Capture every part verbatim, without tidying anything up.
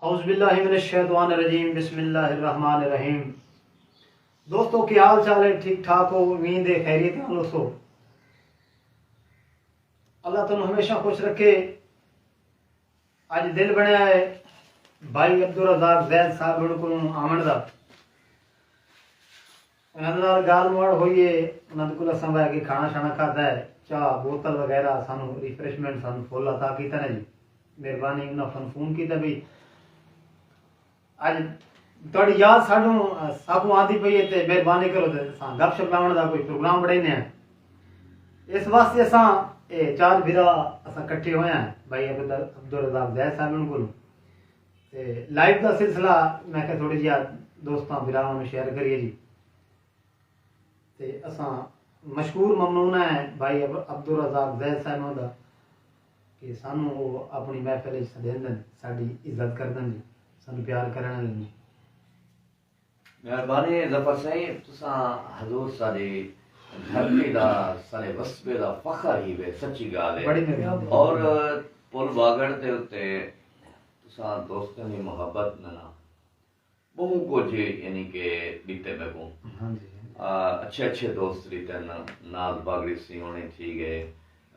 اعوذ باللہ من الشیطان الرجیم، بسم اللہ الرحمن الرحیم۔ دوستو، کیا حال چال ہے؟ ٹھیک ٹھاک ہو؟ امید ہے خیریت نال ہوسو۔ اللہ تانوں ہمیشہ خوش رکھے۔ اڄ دل بݨیا ہے بھائی عبدالرزاق زید صاحب ہݨ کوں آوݨ دا۔ انہاں دے نال ڳالھ مہاڑ ہوئی ہے، انہاں دے کول اساں ٻہہ کے کھانا شانا کھادا ہے، چاہ بوتل وغیرہ، سانوں ریفریشمنٹ سانوں فل عطا کیتا نے جی۔ مہربانی، انہاں سانوں فون کیتا بھئی اڄ تہاݙی یاد ساݙوں، ساکوں آندی پئی ہے تے مہربانی کرو تے اساں گپ شپ لاوݨ دا کوئی پروگرام بݨائیندے ہیں۔ اس واسطے اساں اے چار بھرا اساں کٹھے ہوئے ہیں بھائی عبد-، عبدالرزاق زید صاحب ہݨ کولوں۔ تے لائیو دا سلسلہ میں کہ تھوڑی جہا دوستاں بھراواں نوں شیئر کریے جی۔ تے اساں مشکور ممنون ہیں بھائی عب-، عبدالرزاق زید صاحب دا کہ سانوں او اپݨی محفل وچ سݙیندن، ساݙی عزت کردن جی، سانوں پیار کرݨ والے نے۔ مہربانی ظفر سائیں، تساں حضور ساݙی دھرتی دا، ساݙے وسبے دا فخر ہیوے، سچی ڳالھ ہے۔ بڑی مہربانی۔ اور پل باگڑ دے اتے تساں دوستاں دی محبت نہ نہ ٻہوں کجھ یعنی کہ ݙتے میکوں۔ ہاں جی۔ آ، اچھے اچھے دوست ݙتن، ناز باگڑی سیوݨی تھی ڳئے،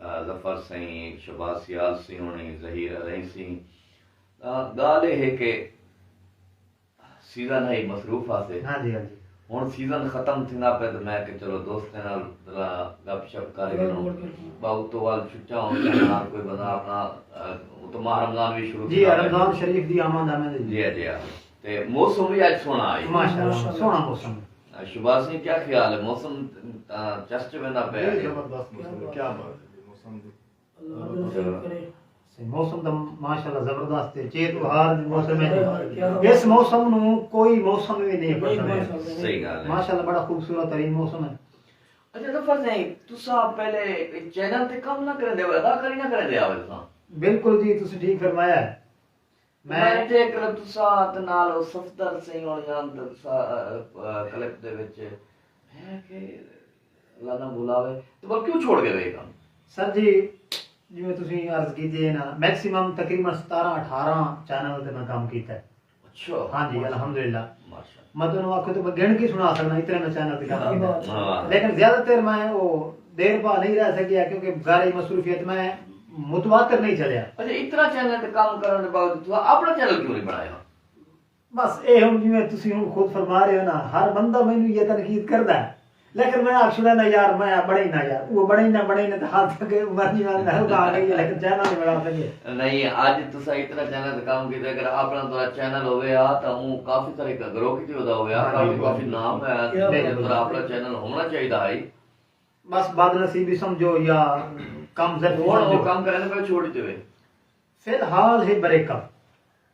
آ، ظفر سئیں، شہباز سیال سیوݨی، ظہیر ارئیں سئیں۔ آ، ڳالھ اے ہے کہ سیزن ہئی مصروف ہاسے۔ ہاں جی، ہاں جی۔ ہݨ سیزن ختم تھیندا پئے تے میں کہ چلو دوستیں نال ذرا گپ شپ کر گھنوں۔ ٻہوں تو ول چھٹیاں ہوندیاں، ہر کوئی بندہ اپݨا، آ، اتوں ماہ رمضان وی شروع جی، تھیندا پئے۔ رمضان شریف دی آمد آمد ہے جی۔ جی، جی، ہاں۔ تے موسم وی اڄ سوہݨا ہئی۔ ماشاءاللہ، سوہݨا موسم۔ شہباز سئیں، کیا خیال ہے؟ موسم تاں چس چ ویندا پیا جی، ہے۔ زبردست موسم ہے، کیا بات ہے جی، موسم دی۔ اللہ نصیب کرے۔ موسم تاں ماشاءاللہ زبردست ہے، چیت بہار دی موسم ہے جی۔ کیا بات ہے۔ اس موسم نوں کوئی موسم وی نہیں پڑھدا۔ صحیح ڳالھ ہے۔ ماشاءاللہ بڑا خوبصورت ترین موسم ہے۔ اچھا ظفر سئیں، تساں پہلے چینل تے کم نہ کریندے ہو، اداکاری نہ کریندے آوے تساں؟ بالکل جی، تساں ٹھیک فرمایا ہے۔ میں میں ݙیکھ کر تساں تے نال او صفدر سئیں ہوݨی آن تے تساں، آ، آ، کلپ دے وچ ہے کہ اللہ نہ بھلاوے، تے پر کیوں چھوڑ ڳئے اے کم؟ سر جی، جیویں تسیں عرض کیتی ہے نا، میکسیمم تقریباً ستارہ اٹھارہ چینل تے میں کم کیتا ہے۔ اچھا۔ ہاں جی، الحمدللہ۔ ماشاءاللہ۔ میں تانوں آکھوں تے میں گݨ کے سݨا سڳدا، اتنے میں چینل تے کم کیتا ہے۔ واہ۔ لیکن زیادہ تر میں او دیر پا نہیں رہ سڳیا، کیونکہ گھر دی مصروفیت میں متواتر نہیں چلیا۔ اچھا، اتنا چینل تے کم کرݨ دے باوجود تساں اپݨا چینل کیوں نہیں بݨایا؟ بس اے ہݨ جیویں تسیں ہݨ خود فرما رہے ہو نا، ہر بندہ مینوں یہ تنقید کردا ہے، لیکن میں آکھ چھوڑا نا یار، میں بݨائینا یار، او بݨائینا، بݨائینا تے حد تک مرضی نال میں اگا گئی ہے، لیکن چینل نہیں بݨا سڳے۔ نہیں، اڄ تساں اتنا چینل تے کم کیتا، اگر اپݨا تہاݙا چینل ہووے ہا تاں اوں کافی سارے گروہ کیتے ہودا ہووے ہا، ہاں، کافی، بالکل۔ کافی نام ہے، بالکل۔ تہاݙا اپݨا چینل ہووݨا چاہیدا ہئی۔ بس بد نصیبی سمجھو یا کم زد ہݨ او سمجھو۔ کم کرݨ پئے چھوڑ ݙتے ہوئے۔ فی الحال ہے بریک اپ،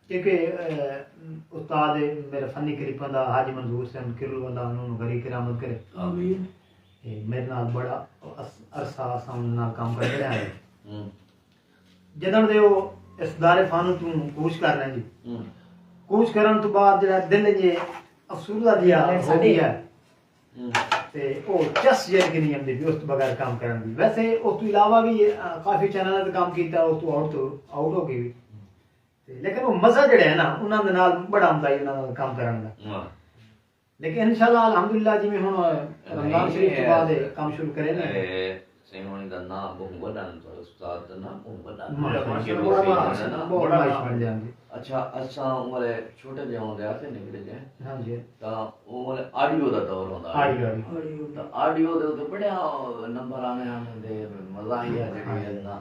کیونکہ، اے، استاد میرے فنی کلپاں دا حاجی منظور حسین کرلو، اللہ انہاں نوں غریق کرامت کرے۔ آمین۔ اے میرے نال بڑا عرص-، عرصہ اساں انہاں نال کم کردے رہے ہیں۔ ہوں۔ جݙݨ دے او اس دار فن توں کوچ کر رہے ہیں جی۔ ہوں۔ کوچ کرݨ توں بعد جڑا دل اچ افسردہ جیہا ہو ڳیا ہے۔ ہوں۔ تے او چس جیڑھی کہ نہیں آندی پئی اس توں بغیر کم کرݨ دی۔ ویسے اس توں علاوہ وی، آ، کافی چینلاں تے کم کیتا، اس توں آؤٹ تو، آؤٹ ہو ڳئی وی۔ تے لیکن او مزہ جڑا ہے نا، انہاں دے نال بڑا آندا ہے، انہاں نال کم کرݨ دا۔ واہ۔ لیکن انشاءاللہ الحمدللہ جیویں ہݨ رمضان شریف توں بعد کم شروع کرے نا۔ اے، سئیں ہوݨی دا ناں ٻہوں وݙا ہے، تہاݙے استاد دا ناں ٻہوں وݙا ہے۔ ماشاءاللہ، بڑا ناں ہے نا؟ بہت ناں ہے۔ اچھا، اساں او ویلے چھوٹے جے ہوندے ہاسے، نکڑے جے۔ ہاں جی۔ تاں او ویلے آڈیو دا دور ہوندا ہا۔ آڈیو، آڈیو۔ تاں آڈیو دے اتے بڑے نمبر آنے آنے دے، مزاحیہ جڑی ہے نا،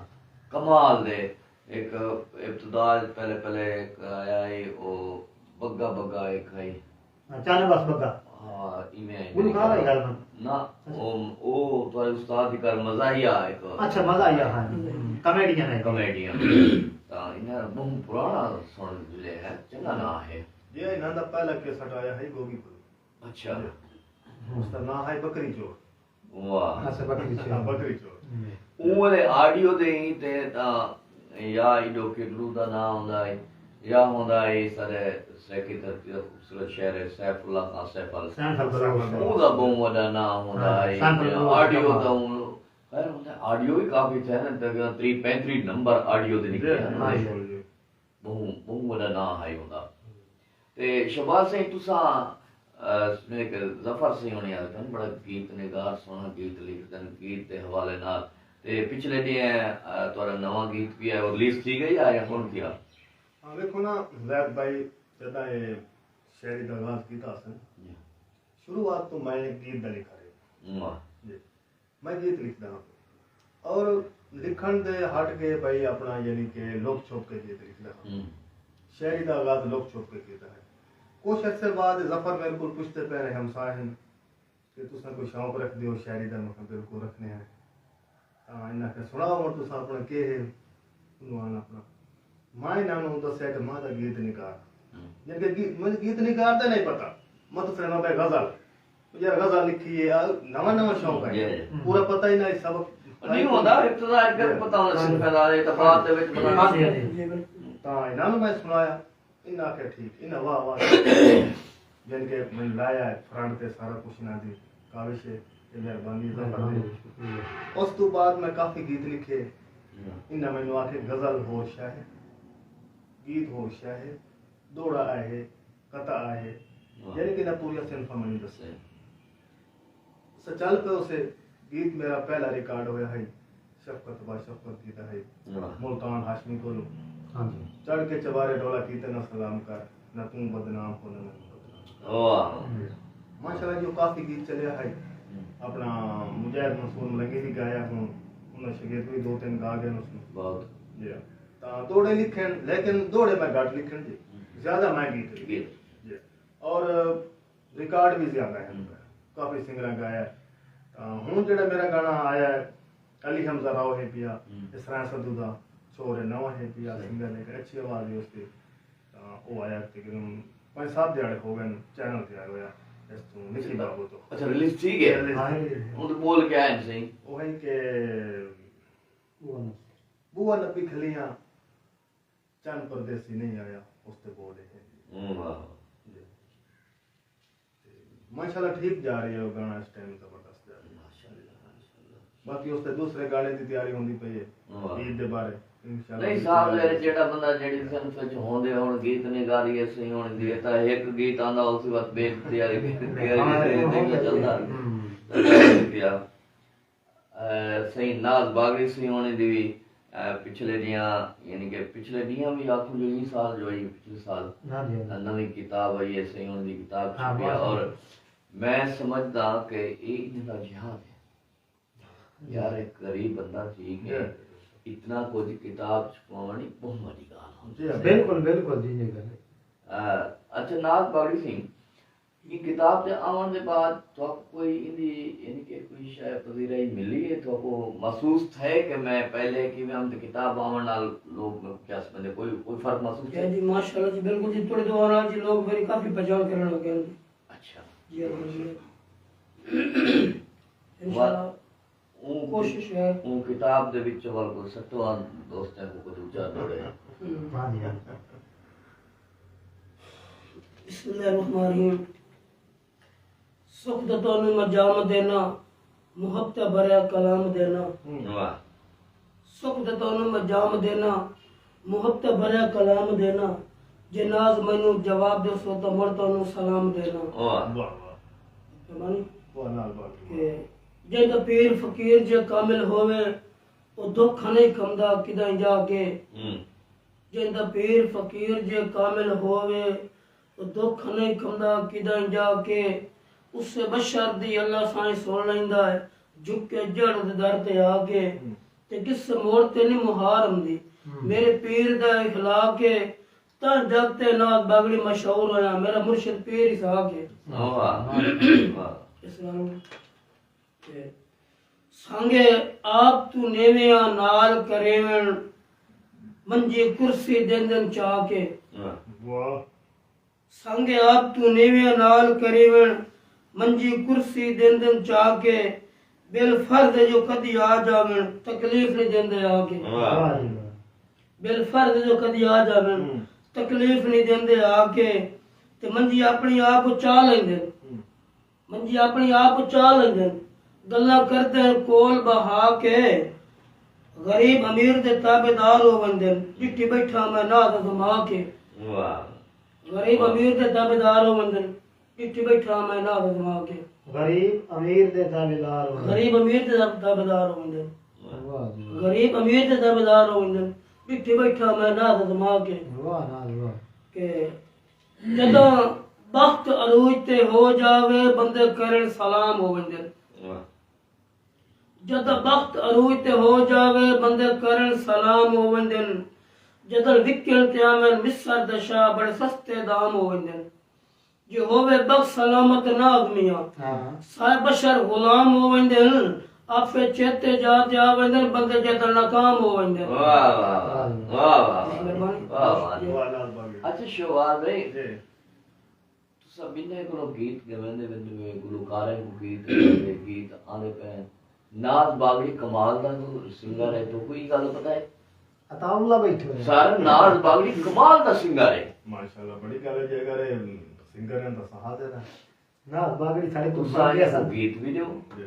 کمال دے۔ ہک ابتدا پہلے، پہلے ہک آیا ہئی، او بگا بگا ہک ہئی۔ ہاں، چانے بس بگا۔ ہاں، ایویں ہئی۔ گلوکار ہئی غالباً۔ نہ، اچھا۔ او، او تہاݙے استاد دی کر مزاحیہ ہک۔ اچھا، مزاحیہ، ہاں۔ کامیڈین ہے۔ کامیڈین۔ تاں انہاں ٻہوں پراݨا سݨ لے ہے، چنڳا ناں ہے۔ جی، انہاں دا پہلا کیسٹ آیا ہئی گوگی پور۔ اچھا۔ اس دا ناں ہئی بکری چور۔ واہ۔ اچھا، بکری چور۔ ہاں، بکری چور۔ ہوں۔ اوں ویلے آڈیو دے ہی تے تاں یا ایڈو کڈلو دا ناں ہوندا ہے، یا ہوندا ہے ساݙے سرائیکی دھرتی دا خوبصورت شاعر ہے سیف اللہ خان سیف ال۔ سیف ال بلوچ۔ اوں دا ٻہوں وݙا ناں ہوندا ہے۔ ہاں، سیف ال بلوچ۔ آڈیو دا اوں، خیر ہوندا ہے، آڈیو وی کافی تھئے نا، تقریباً تریہہ پینتریہہ نمبر آڈیو دے نکلے ہن۔ ہاں جی۔ ٻہوں، ٻہوں وݙا ناں ہئی ہوندا۔ تے شہباز سئیں، تساں، آ، ہک ظفر سئیں ہوݨی آکھدن، بڑا گیت نگار، سوہݨا گیت لکھدن گیت دے حوالے نال۔ تے پچھلے ݙینہہ، آ، تہاݙا نواں گیت پیا ہے، او ریلیز تھی ڳئی ہے یا کون تھیا؟ ہاں، ویکھو نا، زید بھائی، جݙاں اے شاعری دا آغاز کیتا ہسن، جی۔ شروعات توں میں گیت دا لکھا رہیا۔ واہ۔ جی۔ میں گیت لکھدا ہاں۔ اور لکھݨ دے ہٹ کے بھئی اپݨا، یعنی کہ، لک چھپ کے گیت لکھدا ہاں۔ ہوں۔ شاعری دا آغاز لک چھپ کے کیتا ہے۔ کچھ عرصے بعد ظفر میرے کول پچھدے پئے رہے، ہمسائے ہن، کہ تساں کوئی شوق رکھدے ہو شاعری دا؟ میں کہا، بالکل رکھنے ہیں۔ تاں انہاں آکھیا، سݨاؤ ہݨ تساں اپݨا کے ہے عنوان اپݨا۔ میں انہاں نوں ݙسیا کہ میں تاں گیت نگار۔ ہوں۔ یعنی کہ گی-، مجھے گیت نگار دا نہیں پتہ۔ میں تاں سݨانا پیا غزل۔ یار غزل لکھی ہے، آ، نواں نواں شوق ہے۔ جی، جی۔ پورا پتہ ہی نہیں سبق۔ نہیں ہوندا، ابتدا اچ جی۔ پتہ ہوندا، صنف دار ہے، تاں بعد دے وچ پتہ ہاں، جی، جی۔ تاں انہاں نوں میں سݨایا۔ انہاں آکھیا، ٹھیک۔ انہاں واہ واہ۔ یعنی کہ میں لایا ہے فرنٹ تے، سارا کچھ انہاں دی کاوش ہے، تے مہربانی ظفر دی۔ مہربانی، شکریہ۔ اس توں بعد میں کافی گیت لکھے۔ ہاں۔ انہاں مینوں آکھے، غزل ہور شے ہے، گیت ہور شے ہے، دوہڑا آئے ہے، قطعہ آئے ہے۔ واہ۔ یعنی کہ انہاں پوریا صنفاں مینوں ݙسے۔ صحیح۔ سچل پئے ہوسے، گیت میرا پہلا ریکارڈ ہویا ہئی، شفقت با شفقت کیتا ہئی، واہ۔ ملتان ہاشمی کولوں۔ ہاں جی۔ چڑھ کے چوارے ڈولا کیتے نہ سلام کر، نہ توں بدنام ہو، نہ میں بدنام۔ واہ۔ ماشاءاللہ جو کافی گیت چلیا ہئی۔ ہوں۔ اپݨا مجاہد منصور ملنگی وی ڳایا ہن، انہاں شاگرد وی دو تین ڳا ڳئے ہن اس نوں۔ بہت۔ جی۔ تاں دوہڑے لکھن، لیکن دوہڑے میں گھٹ لکھن جی۔ ہوں۔ زیادہ میں گیت لکھن۔ گیت۔ جی۔ اور ریکارڈ وی زیادہ ہے۔ ہوں۔ کافی سنگراں ڳایا ہے۔ تاں ہݨ جیڑھا میرا گانا آیا ہے، علی حمزہ راؤ ہے پیا، ہوں۔ اسرائیل سدھو دا چھوہر ہے، نواں ہے پیا، صحیح۔ سنگر ہے، اچھی آواز ہے اس دی۔ تاں او آیا تقریباً پنج ست دیہاڑے ہو ڳئے، چینل تے آیا ہویا، اس توں نکی بابو توں۔ اچھا، ریلیز تھی ڳیا؟ ریلیز ہاں، تھی ڳئی۔ ہݨ تے ٻول کیا ہے سئیں؟ او ہے کہ بوا نبی۔ بوا نبی کھلیاں، چن پردیسی نہیں آیا، اس تے ٻول ہے۔ ہوں، واہ۔ جی۔ تے ماشاءاللہ ٹھیک جا رہی ہے، وہ گانا اس ٹائم زبردست جا رہی ہے۔ ماشاءاللہ، ماشاءاللہ۔ باقی اس تے دوسرے گانے دی تیاری ہوندی پئی ہے، واہ۔ عید دے بارے، انشاءاللہ۔ نہیں، سال دے وچ جیڑھا بندہ جیڑھی صنف وچ ہوندے، ہݨ گیت نگاری ہے، سئیں ہوندی ہے، تاں ہک گیت آندا، اس وقت ٻئے تیاری، تیاری ہاں، دے، دے، دے چلدا۔ ہوں۔ پیا۔ اے، سئیں ناز باغڑی سئیں ہوݨی دی وی، اے، پچھلے ݙینہاں، یعنی کہ پچھلے ݙینہاں وی آکھوں جو ایں سال جو آئی، پچھلے سال ہاں جی، ہاں جی۔ نویں کتاب آئی ہے، سئیں ہوݨی دی کتاب ہاں، چھپی ہے۔ ماشاءاللہ۔ اور میں سمجھدا کہ اے انہاں دا جہاد ہے۔ جی۔ یار، ایک غریب بندہ تھی کے جی۔ اتنا کجھ کتاب چھپواوݨی بہت وݙی ڳالھ ہوندی جی، ہے۔ بالکل، بالکل جی، یہ گل ہے۔ آ، اچھا، ناز باغڑی سئیں، ایں کتاب دے آوݨ دے بعد تہاکوں کوئی ایندی، یعنی کہ کوئی شے پذیرائی ملی ہے؟ تہاکوں محسوس تھئے کہ میں پہلے کیویں ہم تے کتاب آوݨ نال لوگ کیا سمجھدے؟ کوئی، کوئی فرق محسوس کیا تھئے؟ جی، ماشاءاللہ جی، بالکل جی، تھوڑے دو نال جی لوگ میری کافی پہچان کرݨ لگ گئے۔ اچھا۔ جی، الحمدللہ۔ انشاءاللہ۔ اوں کوشش ہے۔ اوں کتاب دے وچ ول کوئی سٹو آن دوستیں کوں کجھ اچا ݙوڑے۔ ہوں۔ ہاں جی، ہاں۔ بسم اللہ الرحمن الرحیم۔ سکھ دا تانوں میں جام دینا، محبت بھریا کلام دینا۔ واہ۔ سکھ دا تانوں میں جام دینا، محبت بھریا کلام دینا۔ جے ناز مینوں جواب ݙیسو تاں مڑ تانوں سلام دینا۔ واہ۔ واہ، واہ۔ مہربانی۔ واہ، نال بات۔ کہ جیندا پیر فقیر جے کامل ہووے، او دکھ نہیں کھمدا کدائیں جا کے۔ ہوں۔ جیندا پیر فقیر جے کامل ہووے، او دکھ نہیں کھمدا کدائیں جا کے۔ اس بشر دی اللہ سائیں سݨ لیندا ہے، جھک کے جڑ دے در تے آ کے۔ ہوں۔ تے کسے موڑ تے نہیں مہار آندی۔ ہوں۔ میرے پیر دا اخلاق ہے، تاں جگ تے نال باغڑی مشہور ہویا، میرا مرشد پیر اسحاق ہے۔ واہ، واہ۔ اس نال تے سانگے آپ توں نیویاں نال کریون، منجی کرسی دیندن چا کے۔ واہ۔ واہ۔ سانگے آپ توں نیویاں نال کریون، منجی کرسی دیندن چا کے۔ بالفرض جو کدی آ جاون، تکلیف نہیں دیندے آ کے۔ واہ۔ واہ جی واہ۔ بالفرض جو کدی آ جاون، ہوں۔ تکلیف نہیں دیندے آ کے۔ تے منجی اپݨی آپ چا لیندن۔ ہوں۔ منجی اپݨی آپ چا لیندن، گلاں کردن کول ٻہا کے۔ غریب امیر دے تابعدار ہو ویندن، ݙٹھی ٻیٹھا میں ناز ازما کے۔ واہ۔ غریب امیر دے تابعدار ہووندن، ڈٹھی ٻیٹھا میں ناز ازما کے۔ غریب امیر دے تابعدار ہووندن۔ غریب امیر دے تاب- تابعدار ہووندن۔ واہ جی واہ۔ غریب امیر دے تابعدار ہووندن، ڈٹھی ٻیٹھا میں ناز ازما کے۔ واہ ناز واہ۔ کہ جداں بخت عروج تے ہو جاوے، بندے کرن سلام ہووندن۔ واہ۔ جداں بخت عروج تے ہو جاوے، بندے کرن سلام ہووندن۔ جدل وکݨ تے آون مصر دا شاہ، بڑے سستے دام ہووندن۔ جے ہووے بخت سلامت ناز میاں، ہاں۔ سائے بشر غلام ہووندن۔ آپے چیتے جا تے آوندن، بندے جدل ناکام ہووندن۔ واہ، واہ، واہ، واہ، واہ، واہ۔ مہربانی۔ واہ، واہ۔ واہ، ناز باغی۔ اچھا، شہباز بھائی، جی۔ تساں ٻنہیں کولوں گیت ڳویندے ویندے وے، گلوکاریں کوں گیت ڳویندے، گیت آندے پئے ہن۔ ناز باغڑی کمال دا سنگر ہے، تہاکوں ایں ڳالھ دا پتہ ہے؟ عطا اللہ ٻیٹھے ہوئے۔ سر، ناز باغڑی کمال دا سنگر ہے۔ ماشاءاللہ، بڑی ڳالھ ہے جے اگر اے سنگر ہن تاں اساں حاضر ہاں۔ ناز باغڑی ساݙے کول تساں بن ڳیا ایکوں سر۔ گیت وی ݙیو۔ جی۔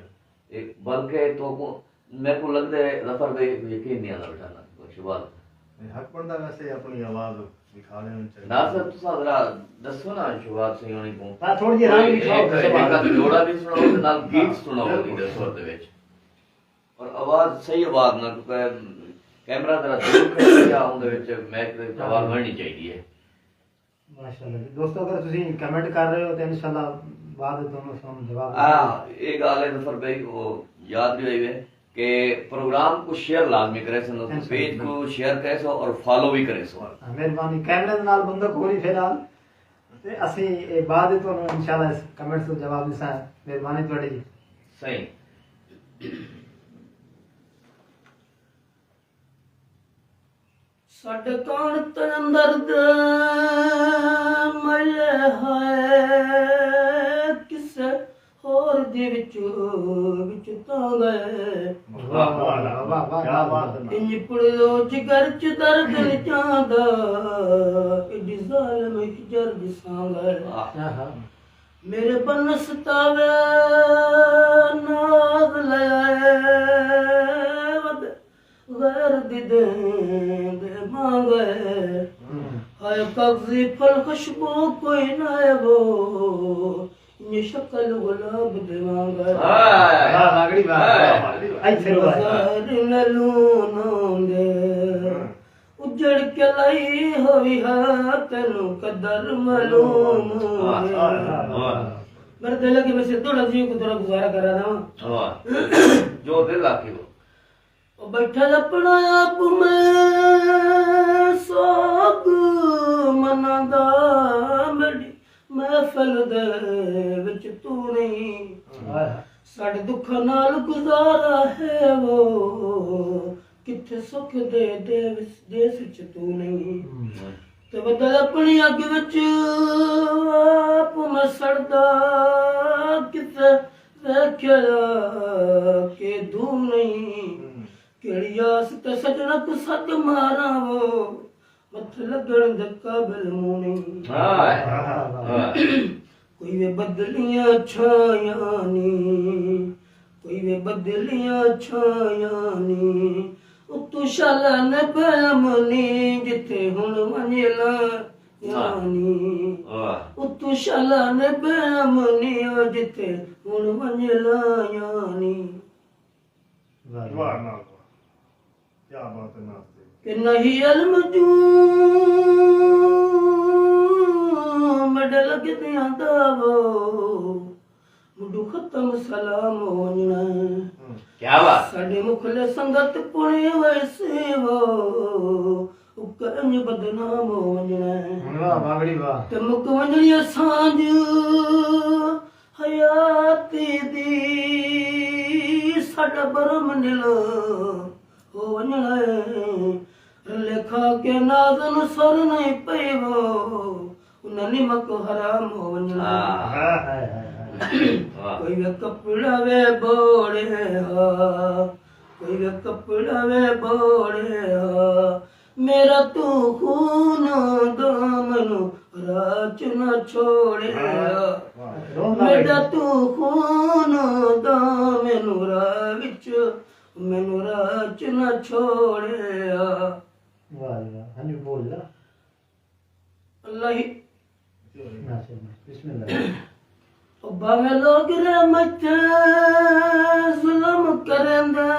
اے بلکہ تہاکوں، میکوں لڳدے ظفر بھائی یقین نہیں آندا ٻیٹھا نہ، شہباز۔ نہیں، حق بݨدا ویسے اپݨی آواز دکھا ݙیوݨی چاہیدی۔ ناز صاحب، تساں ذرا ݙسو نا شہباز سئیں ہوݨیں کوں۔ ہاں، تھوڑی جہی راڳ کوئی وی سݨاؤ، ہک، ہک شہباز۔ ادھ جوڑا وی سݨاؤ تے نال گیت سݨاؤ، بالکل۔ ایندے سر دے وچ۔ اور آواز صحیح آواز نہ، کیونکہ کیمرہ ذرا دور کھڑا ہے، اوندے وچ مائیک دے وچ آواز ہاں۔ وڑنی چاہیدی ہے۔ ماشاءاللہ جی۔ دوستو، اگر تسی کمنٹ کر رہے ہو تو انشاءاللہ بعد وچ تہاکوں اساں جواب آ، ݙیساں۔ اے ڳالھ ہے ظفر بھائی، او یاد بھی ہوئی ہے کہ پروگرام کوں شیئر لازمی کریسو، انشاءاللہ۔ پیج کوں شیئر کریسو اور فالو بھی کریسو۔ ہاں، مہربانی۔ کیمرے دے نال بندہ کوئی نہیں فی الحال۔ تے اسیں اے بعد وچ تہاکوں انشاءاللہ اس کمنٹس دا جواب ݙیساں۔ مہربانی تہاݙی۔ صحیح۔ ساݙے کاݨ تے اندر دے ملے ہائے، کسے ہور دی وچ، وچ تاں ڳئے۔ واہ، واہ، واہ، واہ، کیا بات ہے۔ انج پڑیو جگر چ درد نچاں دا، ایݙی ظالم ہجر ݙساں ڳئے۔ آہا۔ میݙے بن ستاوے ناز لے آئے، ود غیر دی دین دے مانگے۔ ہائے کاغذی پھل خوشبو کوئی نہ ہے وہ، یہ شکل گلاب دے مانگے۔ ہائے۔ واہ، واہ، واہ، واہ۔ ایتھے رو بھائی۔ مزار نہ لون آندے۔ اجڑ کے لائی ہوئی ہا، تینوں قدر معلوم ہوئے۔ واہ، واہ، واہ۔ میرے دل لگے میں سے تھوڑا جی کو تھوڑا گزارا کرا دا۔ واہ۔ جو دل آکھے وہ۔ او بیٹھا اپنا آپ میں سوگ مناندا، میری محفل دے وچ تو نہیں۔ واہ۔ ساݙے دکھاں نال گزارا ہے وہ، کتھے سکھ دے دیس، دیس وچ تو نہیں۔ ہوں۔ تے بدل اپݨی اڳ وچ آپ میں سڑدا، کتھے ویکھیا کہ دو نہیں۔ ہوں۔ کیڑھی آس تے سڄݨ کوں سد ماراں وہ، متھ لڳݨ دے قابل موں نہیں۔ ہائے۔ ہائے۔ کوئی وے بدلیاں چھایاں نی، کوئی وے بدلیاں چھایاں نی، اتوں شالا نے بے امنی، جتھے ہݨ ونڄ لا یانی۔ واہ۔ اتوں شالا نے بے امنی، او جتھے ہݨ ونڄ لا یانی۔ واہ۔ واہ نال واہ۔ کیا بات ہے ناز دی۔ کہ نہیں علم جوں میݙے لڳدیاں دا وہ، مڈو ختم سلام ونڄݨا ہے۔ ہوں۔ کیا بات۔ ساݙی مخلص سنگت پݨی ویسی وہ، اک انج بدنام ونڄݨا ہے۔ واہ، واہ، بڑی واہ۔ تے مک ونڄݨی ہے سانجھ حیاتی دی، ساݙا برم نل ہو ونڄݨا ہے۔ رلے کھا کے نازن سر نہیں پئی وہ، انہاں نمک حرام ہو ونڄݨا ہے۔ ہائے، ہائے، ہائے، ہائے۔ واہ۔ کوئی وے کپڑا وے بوڑے ہا، کوئی وے کپڑا وے بوڑے ہا، میݙا توں خون دا مینوں راہ چ نہ چھوڑیا۔ واہ، واہ۔ میݙا توں خون دا مینوں راہ وچ، مینوں راہ چ نہ چھوڑیا۔ واہ جی واہ، ہنجو بول لا۔ اللہ ہی، بسم اللہ۔ او بھاویں لوگ رحمت ظلم کریندے،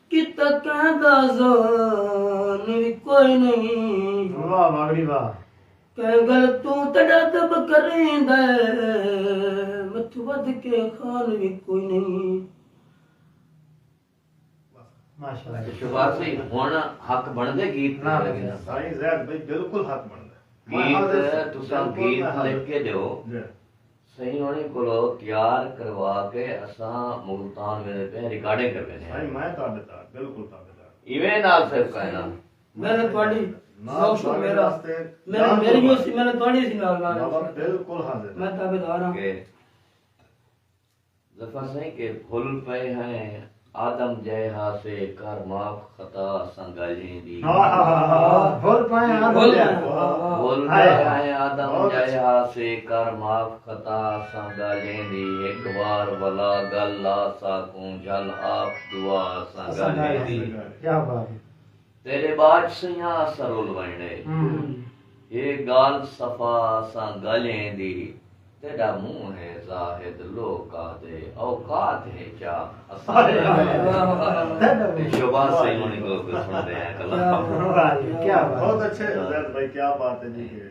کیتا کیندا ظلم وی کوئی نہیں۔ واہ واہ بڑی واہ۔ کہیں گل توں تیݙا دب کریندے، متھوں ودھ کے خان وی کوئی نہیں۔ ماشاءاللہ۔ شہباز سئیں، ہݨ حق بݨدے گیت نہ، لڳے نا۔ سائیں زید بھائی، بالکل حق بݨدا۔ میں گیت حاضر سائیں، تساں بالکل گیت میں حاضر۔ لکھ کے ݙیو۔ جی۔ سئیں ہوݨیں کولو تیار کروا کے اساں ملتان ویندے پئے، ریکارڈنگ کرویندے ہیں۔ سائیں، میں تابعدار، بالکل تابعدار۔ ایویں نال صرف کائنا۔ میں نے تہاݙی نال ذوق شوق تہاݙے میرا، واسطے میرے، جان میری قربان۔ وی اسی، میں نے تہاݙی اسی نال، نال بابا، بالکل حاضر۔ میں تابعدار ہاں۔ کہ ظفر سائیں کہ بھل پئے ہیں آدم جئے ہاسے، کر معاف خطا اساں ڳالھیں دی۔ ہاں، ہاں، ہاں، ہاں۔ بھل پئے ہیں آدم بھل جئے۔ پئے، ہاں، ہاں۔ بھل ہائے۔ پئے ہیں آدم بہت جئے اچھا۔ ہاسے، کر معاف خطا اساں ڳالھیں دی۔ ہک وار ولا ڳل آ ساکوں جھل آپ دعا اساں اساں ڳالھیں ڳالھیں دی۔ دی۔ کیا بات ہے۔ تیݙے ٻاجھ سئیاں اساں رل ویندے۔ ہوں۔ اے ڳالھ صفا اساں ڳالھیں دی، تیݙا منہ ہے زاہد لوک آہدے، اوقات ہے کیا اساں ڳالھیں دی۔ واہ، واہ، واہ۔ تیݙا منہ۔ شہباز سئیں ہوݨیں کولو سݨدے ہیں کلام۔ واہ، واہ، کیا بات۔ بہت اچھے زید بھائی، کیا بات ہے جی کہ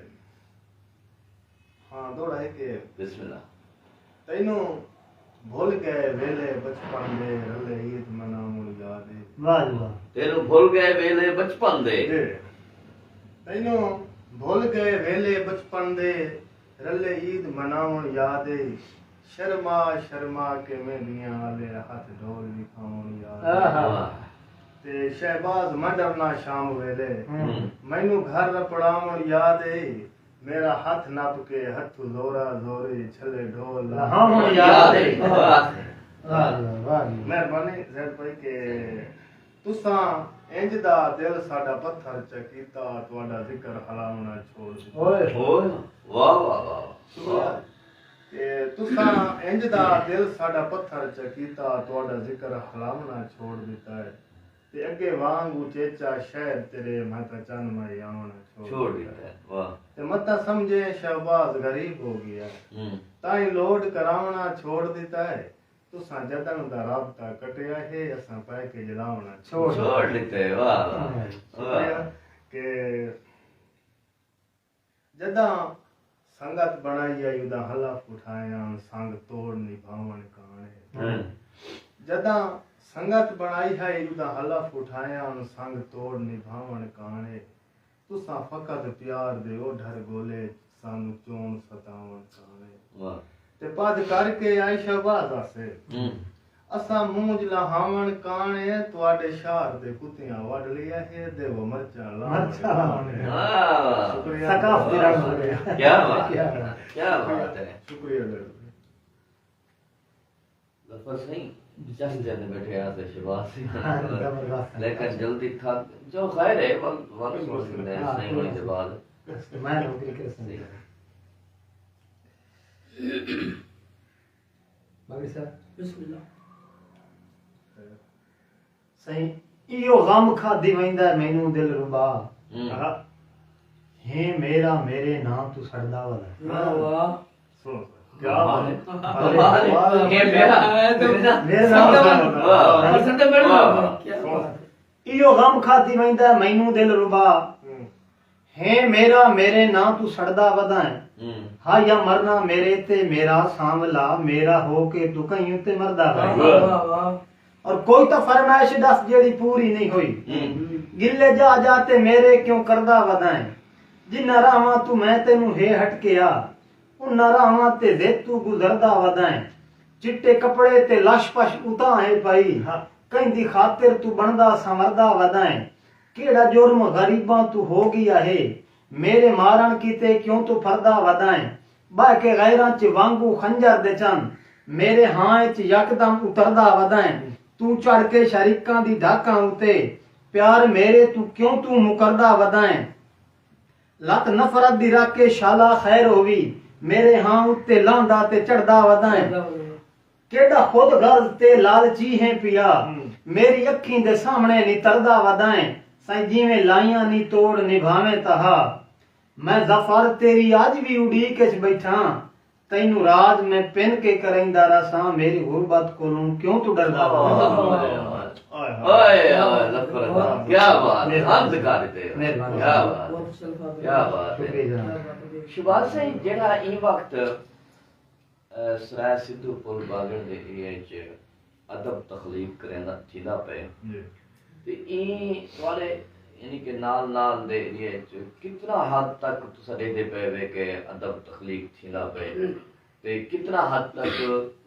ہاں، دوہڑا ہے کہ بسم اللہ۔ تینوں بھل ڳئے ویلے بچپن دے، رلے عید مناوݨ یاد اے۔ واہ جی واہ۔ تینوں بھل ڳئے ویلے بچپن دے۔ جی۔ تینوں بھل ڳئے ویلے بچپن دے، رلے عید مناوݨ یاد اے۔ شرما شرما کے مہندیاں آلے ہتھ ڈھول وکھاوݨ یاد اے۔ آہا۔ واہ۔ تے شہباز میں ݙرنا شام ویلے، ہوں۔ مینوں گھر رپڑاوݨ یاد اے۔ میرا ہتھ نپ کے ہتھوں زورا زوری چھلے ڈھول لہاوݨ یاد اے۔ واہ۔ واہ جی واہ، واہ جی۔ مہربانی زید بھائی کہ تساں انج دا دل ساݙا پتھر چا کیتا، تہاݙا ذکر ہلاوݨا چھوڑ ݙتا۔ اوئے۔ اوئے۔ واہ، واہ، واہ، واہ۔ شکریہ۔ کہ تساں انج دا دل ساݙا پتھر چا کیتا، تہاݙا ذکر ہلاوݨا چھوڑ ݙتا ہے۔ تے اڳے وانگ اچیچا شہر تیݙے متاں چن میں آوݨا چھوڑ چھوڑ ݙتا ہے۔ ݙتا ہے، واہ۔ تے متاں سمجھیں شہباز غریب ہو ڳیا ہے۔ ہوں۔ تائیں لوڈ کراوݨا چھوڑ ݙتا ہے۔ تساں جݙݨ دا رابطہ کٹیا ہے، اساں پیکج لاوݨا چھوڑ چھوڑ ݙتا ہے۔ ݙتا ہے، واہ، واہ، واہ۔ شکریہ کہ جݙاں سنگت بݨائی ہئی، اݙاں حلف اٹھائے ہن، سنگ توڑ نبھاوݨ کاݨے۔ ہاں۔ جݙاں سنگت بݨائی ہئی، اݙاں حلف اٹھائے ہن، سنگ توڑ نبھاوݨ کاݨے۔ تساں فقط پیار دے او ڈھر ڳولے، سانوں چوݨ ستاوݨ کاݨے۔ واہ۔ تے پدھ کر کے آئے شہباز آسے۔ ہوں۔ اساں مونجھ لہاوݨ کاݨے، تہاݙے شہر دے کتیاں وڈھ لیا ہے، دیو مرچاں لاوݨ مرچاں لاوݨ کاݨے۔ واہ۔ شکریہ۔ ثقافتی رنگ ہو گیا۔ کیا بات کیا ہے، بات۔ کیا بات ہے۔ شکریہ ڈاکٹر۔ ظفر سئیں، چس جاندے بیٹھے ہاسے شہباز سئیں۔ ہاں، زبردست۔ لیکن جلدی تھک جو خیر ہے، ول، ول سݨ سڳدے ہیں ہاں، سئیں ہوݨیں دے بعد۔ میں نوکری کر سڳدے۔ بابی صاحب۔ بسم اللہ۔ سئیں، ایہو غم کھادی ویندا ہے مینوں دل ربا۔ ہوں۔ ہاں۔ ہیں میرا میرے ناں توں سڑدا ودا۔ واہ واہ۔ سݨو، سݨو۔ کیا بات ہے۔ واہ۔ واہ۔ ہیں میرا، میرا ناں توں سڑدا ودا۔ واہ۔ سڑدا ودا۔ واہ۔ کیا بات ہے۔ ایہو غم کھادی ویندا ہے مینوں دل ربا۔ ہوں۔ ہیں میرا میرے ناں توں سڑدا ودا ہے۔ ہوں۔ ہا یا مرنا میرے تے میرا سانولا، میرا ہو کے توں کہیں اتے مردا ودا ہے۔ واہ، واہ، واہ۔ اور کوئی تاں فرمائش ݙس جیڑھی پوری نہیں ہوئی۔ ہوں۔ گلے جا جا تے میرے کیوں کردا ودا ہے۔ جنہاں راہواں توں میں تینوں ہے ہٹکیا، انہاں راہواں تے ضد توں گزردا ودا ہے۔ چٹے کپڑے تے لش پش اتاں ہے پائی، ہاں۔ کہیں دی خاطر توں بݨدا سنوردا ودا ہے۔ کیڑھا جرم غریباں توں ہو ڳیا ہے، میرے مارݨ کیتے کیوں توں پھردا ودا ہیں؟ ٻہہ کے غیراں چ وانگوں خنجر دے چن، میرے ہاں اچ یکدم اتردا ودا ہیں۔ توں چڑھ کے شریکاں دی ڈھاکاں اتے، پیار میرے توں کیوں توں مکردا ودا ہیں؟ لت نفرت دی رکھ کے شالا خیر ہووی، میرے ہاں اتے لہندا تے چڑھدا ودا ہیں۔ کیݙا خود غرض تے لالچی ہیں پیا، ہوں۔ میری اکھیں دے سامݨے نتردا ودا ہیں۔ سائیں جیویں لائیاں نی توڑ نبھاویں تہا، میں ظفر تیری اج وی اڈیک اچ بیٹھاں، تینوں راج میں پن کے کریندا رہساں، میری غربت کولوں کیوں توں ڈردا پئیں؟ اوئے اوئے ظفر، کیا بات ہے، حد کر تے۔ کیا بات ہے، کیا بات ہے۔ شہباز سائیں، جیڑھا ایں وقت سرائے سدھو پل باگڑ دے ایریا اچ ادب تخلیق کریندا تھیندا پئے، تے ایں تہاڈے یعنی کہ نال نال دے ایریا اچ کتنا حد تک تساں ڈیہدے پئے وے کہ ادب تخلیق تھیندا پئے، تے کتنا حد تک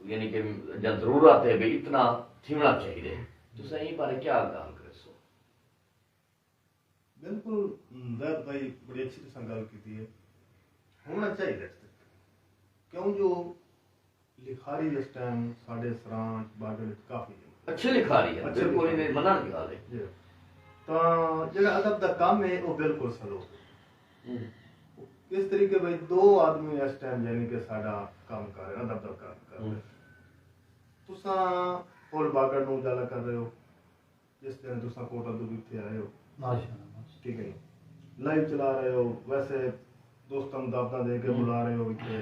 یعنی کہ جا ضرورت ہے بھئی اتنا تھیونڑاں چاہیدے؟ تساں ایں بارے کیا گالھ کریسو؟ بالکل، زید بھائی بڑی اچھی تساں گالھ کیتی ہے۔ ہونا چاہیدے، کیوں جو لکھاری اس ٹائم ساڈے سراں اچ باگڑ اچ کافی ہے۔ اچھے لکھاری ہے، اچھے بالکل لکھاری۔ ایویں منن دی گالھ ہے۔ جی۔ تاں جیڑا ادب دا کم ہے او بالکل سلو ہے۔ ہوں۔ اس طریقے بھائی دو آدمی اس ٹائم یعنی کہ ساڈا کم کر رہے، ادب دا کم کر رہے۔ ہوں۔ تساں پل باگڑ نوں اجالا کر رہے ہو، جس دن تساں کوٹ ادب اتھے آئے ہو۔ ماشاءاللہ، ماشاءاللہ۔ ٹھیک ہے جی۔ لائیو چلا رہے ہو، ویسے دوستاں نوں دعوتاں دے کے ہوں۔ بلا رہے ہو اتھے۔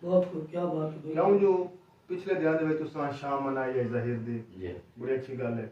بہت خوب، کیا بات ہے بھائی۔ کیوں جو پچھلے دیہاں دے وچ تساں شام منائی ہے ظہیر دی۔ جی۔ بڑی اچھی گالھ ہے۔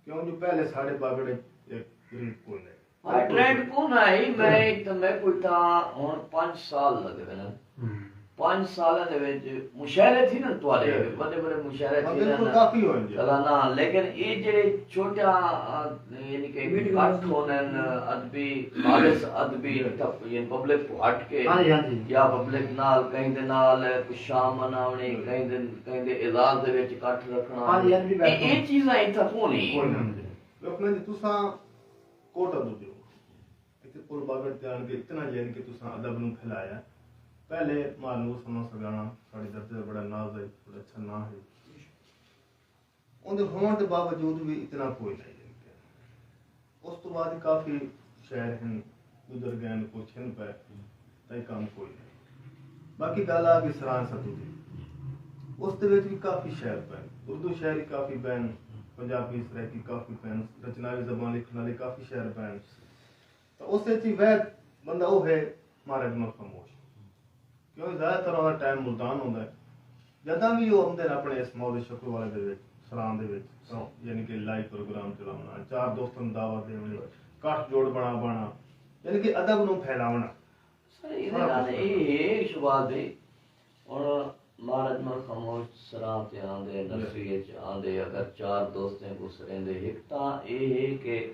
کیوں جو پہلے ساڈے باگڑ اچ ایک ریت کوئی نہیں۔ ہاں، ٹرینڈ کون آئی؟ میں، تو میں کوئی تاں ہن پنج سال لگے ہوئے نا۔ ہوں۔ پنج سالاں دے وچ مشاعرے تھی نا تہاڈے، جی۔ وڈے وڈے مشاعرے ہاں، تھی بالکل نا۔ کافی ہوئے جی۔ کلا نا، لیکن اے جڑے چھوٹا، آ، یعنی کہ میڈیم اکٹھ ہوندن، ادبی، خالص ادبی، جی۔ تھپ-، یعنی پبلک تو ہٹ کے، ہاں جی، ہاں جی۔ یا پبلک نال، کہیں دے نال کچھ شام مناونی، جی۔ کہیں دے، کہیں دے اعزاز دے وچ اکٹھ رکھنا۔ ہاں جی، ادبی اے، اے چیزاں اتھاں کون ہی؟ کون ہی؟ لوکاں جی تساں کوٹ ادب جو اتھے پل باگڑ تے آن کے اتنا یعنی کہ تساں ادب نوں پھیلایا۔ پہلے ماں نور سما سگانا ساڈے درجے دا بڑا ناز ہے، بڑا اچھا ناں ہے۔ اوندے ہون دے باوجود وی اتنا کوئی نہ یعنی کہ۔ اس توں بعد کافی شہر ہن گزر گئے ہن، کچھ ہن پئے، تاں کم کوئی نہ۔ باقی گالھ آ گئی سراں سدھو دی۔ اس دے وچ وی کافی شعر پئے۔ اردو شعر وی کافی پئے ہن، پنجابی سرائیکی کافی پئے ہن، رچناوی زبان لکھن والے کافی شعر پئے ہن۔ تاں اس وچ وی وحد بندہ او ہے مہاراج ملک خاموش۔ کیوں زیادہ تر اوندا ٹائم ملتان ہوندا ہے۔ جداں وی او آندے ہن اپنے اس موت شکر والے دے وچ، سراں دے وچ، تاں یعنی کہ لائیو پروگرام چلاونا، چار دوستاں نوں دعوت ڈیونی، کٹھ جوڑ بنڑا بنڑا، یعنی کہ ادب نوں پھیلاونا۔ سر، ایندے نال اے ہے شہباز بھائی، ہن مہاراج ملک خاموش سراں تے آندے، نرسری اچ آندے، اگر چار دوستیں کوں سریندے، ہک تاں اے ہے کہ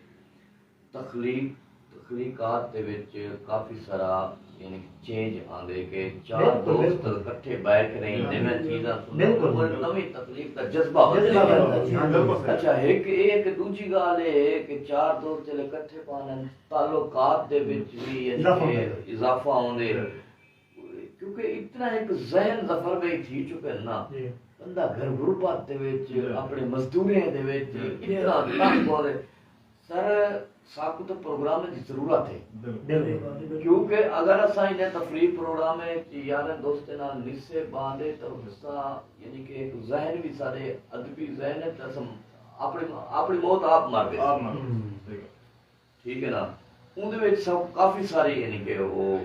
تخلیق، تخلیقات دے وچ کافی سارا یعنی کہ چینج آندے کہ چار دوست کٹھے بیٹھ رہے ہیں، نویں چیزاں سنن، کوئی نویں تخلیق دا جذبہ ودے۔ اچھا، ہک اے کہ ڈوجھی گالھ اے ہے کہ چار دوست جلے کٹھے پانن، تعلقات دے وچ وی یعنی کہ اضافہ ہوندے۔ کیونکہ اتنا ہک ذہن ظفر بھائی تھی چکے نا، بندہ گھر غربت دے وچ، اپنے مزدوریاں دے وچ اتنا تنگ ہوندے۔ سر، ساکوں تاں پروگرام دی ضرورت ہے۔ کیونکہ اگر اساں انہیں تفریح پروگرام وچ یاریں دوستیں نال نسے باندے تاں اساں یعنی کہ ہک ذہن وی ساڈے ادبی ذہن ہے تے اساں اپنی اپنی موت آپ مر ویسوں۔ ٹھیک ہے نا؟ اوندے وچ سب کافی ساری یعنی کہ او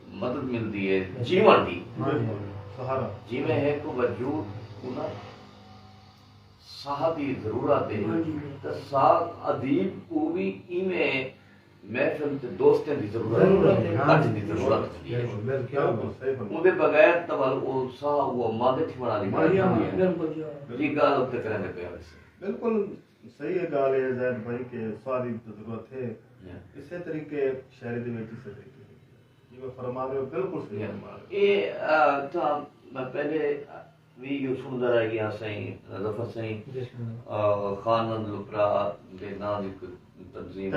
مدد ملدی ہے جیون دی۔ جیویں ہک وجود کوں نا ساہ دی ضرورت ہے، تاں ساہ ادیب کوں وی ایویں محفل تے دوستیں دی ضرورت ہے، کٹھ دی ضرورت ہوندی ہے۔ اوندے بغیر تاں ول او ساہ او ماندے تھیوݨ والی گالھ ہے۔ جی، گالھ اتھے کریندے پئے ہوئے سے۔ بالکل صحیح ہے گالھ ہے زید بھائی کہ ساہ دی ضرورت ہے۔ اسے طریقے شاعری دے وچ اسے طریقے جی میں فرما رہے ہو، بالکل صحیح فرما رہے ہو۔ اے، آ، تاں میں پہلے وی ایہو سݨدا رہ ڳیا سئیں، ظفر سئیں، آ، خان محمد لپرا دے ناں دی کوئی تنظیم۔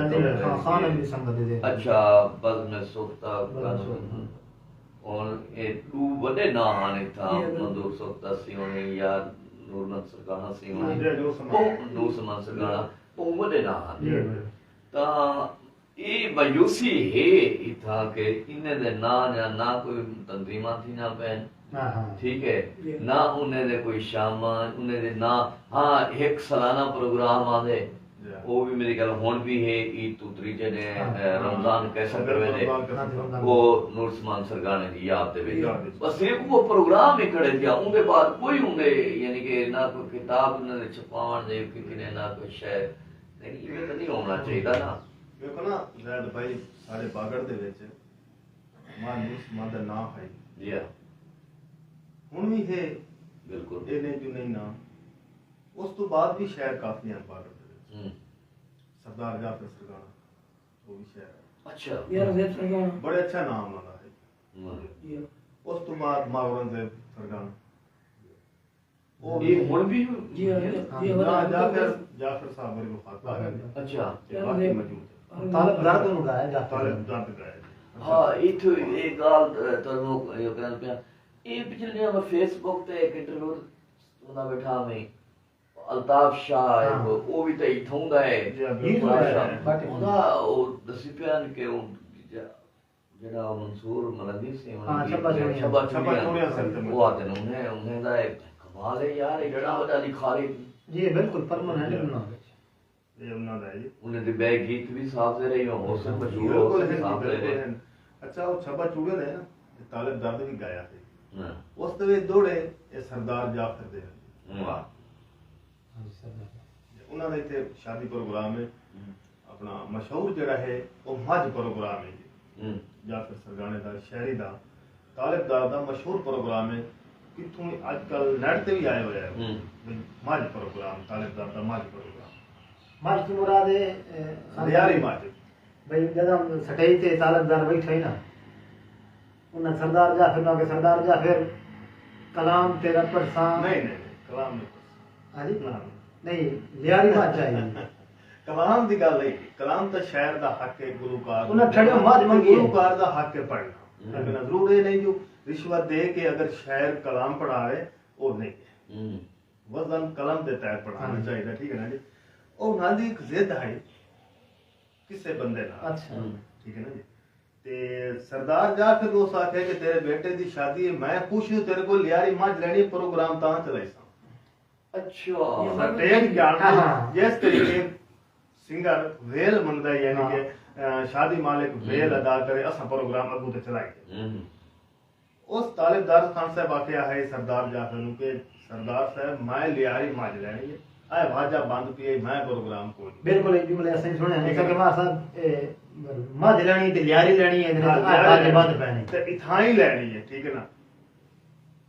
اچھا، بزم سوختہ، ہݨ اے ݙو وݙے ناں ہن اتھاں، منظور سوختہ سئیں ہوݨی یا نور محمد سرکاݨہ سئیں ہوݨی، نور سمان سرکاݨہ، ٻہوں وݙے ناں ہن۔ تاں اے مایوسی ہے اتھاں کہ انہیں دے ناں نہ، نہ کوئی تنظیماں تھیندیاں پئن، ٹھیک ہے، نہ انہیں دے کوئی شاماں، انہیں دے نہ، ہاں، ہک سالانہ پروگرام آندے، او وی میݙے خیال ہݨ وی ہے، عید توں تریجھے ݙینھ، ہاں۔ اے، رمضان کیسٹ دے ویلے، رمضان کیسٹ۔ او نور عثمان سرگاݨے دی یاد دے وچ۔ یاد دے وچ۔ بس ہک او پروگرام ہی کھڑے تھیا، اوندے بعد کوئی اوندے، یعنی کہ نہ کوئی کتاب انہاں دے چھپاوݨ دے، کہیں نے نہ کوئی شے، نہیں، ایویں تاں نہیں ہونا چاہیدا نا۔ ویکھو نا، زید بھائی، ساݙے باگڑ دے وچ ماں نور عثمان دا ناں ہئی۔ جی ہاں۔ ہݨ وی ہے۔ بالکل۔ اے نہیں جو نہیں ناں۔ اس توں بعد وی شاعر کافی ہن باگڑ دے وچ۔ ہوں۔ سردار جعفر سرگاݨا، او وی شاعر ہے۔ اچھا۔ یار زیب سرگاݨا۔ بڑے اچھا ناں انہاں دا ہے۔ ہوں۔ جی۔ اس توں بعد ماں اورنگزیب سرگاݨا۔ او اے ہݨ وی جی ہاں، جی ہاں۔ نہ، جعفر، جعفر صاحب ورگے وفات پا ڳئے۔ اچھا۔ تے باقی موجود ہے۔ طالب درد اونوں ڳایا جعفر۔ طالب درد ڳایا جی۔ ہاں، اتھوں اے ڳالھ، اے، تہاکوں اے کہندے پیاں۔ اے پچھلے ݙینھ میں فیس بک تے ہک انٹرویو سݨدا ٻیٹھا میں۔ الطاف شاہ ہے، ہاں۔ او وی تاں اتھوں دا ہے۔ جی، بالکل۔ شاہ۔ اوندا او ݙسی پیا کہ او جیڑھا منصور ملنگی سی، ہاں، انہاں دی چھبا چوڑیاں۔ چھبا چھبا چوڑیاں۔ چوڑیاں سر تے او آہدن، انہیں، انہیں دا ایک کمال ہے یار، اتنا وݙا لکھاری۔ جی، بالکل، پرماننٹ جی۔ انہاں وچ۔ اے انہاں دا ہے جی۔ انہیں دے ٻئے گیت وی صاحب دے رہے ہو، حسن مشہور بالکل حسن ہن جی، صاحب دے بالکل رہے۔ ہن۔ اچھا، او چھبا چوڑیاں دے نا، اے طالب درد وی ڳایا ہے۔ ہاں۔ اس دے وچ دوڑے، اے سردار جعفر دے ہن۔ واہ۔ ہاں جی، سردار۔ انہاں دا اتھے شادی پروگرام ہے۔ ہوں۔ اپݨا مشہور جیڑھا ہے، او مجھ پروگرام ہے جی۔ ہوں۔ جعفر سرگاݨے دا، شاعری دا، طالب دار دا مشہور پروگرام ہے۔ کتھوں اڄ کل نیٹ تے وی آئے ہوئے ہے۔ ہوں۔ بھئی مجھ پروگرام، طالب دار دا مجھ پروگرام۔ مجھ توں مراد ہے، اے، لیاری مجھ۔ بھئی جݙاں سٹیج تے طالب دار ٻیٹھا ہئی نا، انہاں سردار جعفر نوں آکھے، سردار جعفر، کلام تیݙا پڑھساں؟ نہیں، نہیں، نہیں، کلام نہیں پڑھساں۔ ہاں جی؟ نہ، نہ۔ نہیں، لیاری مجھ چاہیے۔ کلام دی ڳالھ نہیں، کلام تاں شاعر دا حق ہے، گلوکار دا۔ انہاں چھڑیو مجھ منگی ہے۔ گلوکار دا حق ہے پڑھݨا۔ ہوں۔ لیکن ضرور اے نہیں جو رشوت دے کے اگر شاعر کلام پڑھاوے، او نہیں ہے۔ ہوں۔ وزن قلم دے تحت پڑھاوݨا ہاں جی۔ چاہیدا، ٹھیک ہے نا جی؟ او انہاں دی ہک ضد ہے کسے بندے نال۔ اچھا۔ ہوں۔ ٹھیک ہے نا جی؟ تے سردار جعفر اس آکھیا کہ تیرے بیٹے دی شادی ہے، میں پوچھیوں تیرے کول لیاری مجھ لینی، پروگرام تاں چلائیساں۔ اچھا۔ سٹیج جان ہاں، ہاں۔ جس طریقے سنگر ویل منگدا ہے، یعنی ہاں۔ کہ، آ، شادی مالک ویل ہوں۔ ادا کرے، اساں پروگرام اڳوں تے چلائیے۔ ہوں۔ اس طالب دار خان صاحب آکھیا ہے سردار جعفر نوں کہ سردار صاحب، میں لیاری مجھ لینی ہے، اے واجہ بند پئی ہے، میں پروگرام کوئی نہیں۔ بالکل، اے جملے اساں سݨے ہن، ٹھیک ہے۔ کہ ماں صاحب، اے، مجھ لینی تے لیاری لینی ہے، ہاں، اے لیاری واجہ لینی۔ بند پئے نے۔ تے اتھاں ہی لینی ہے، ٹھیک ہے نا؟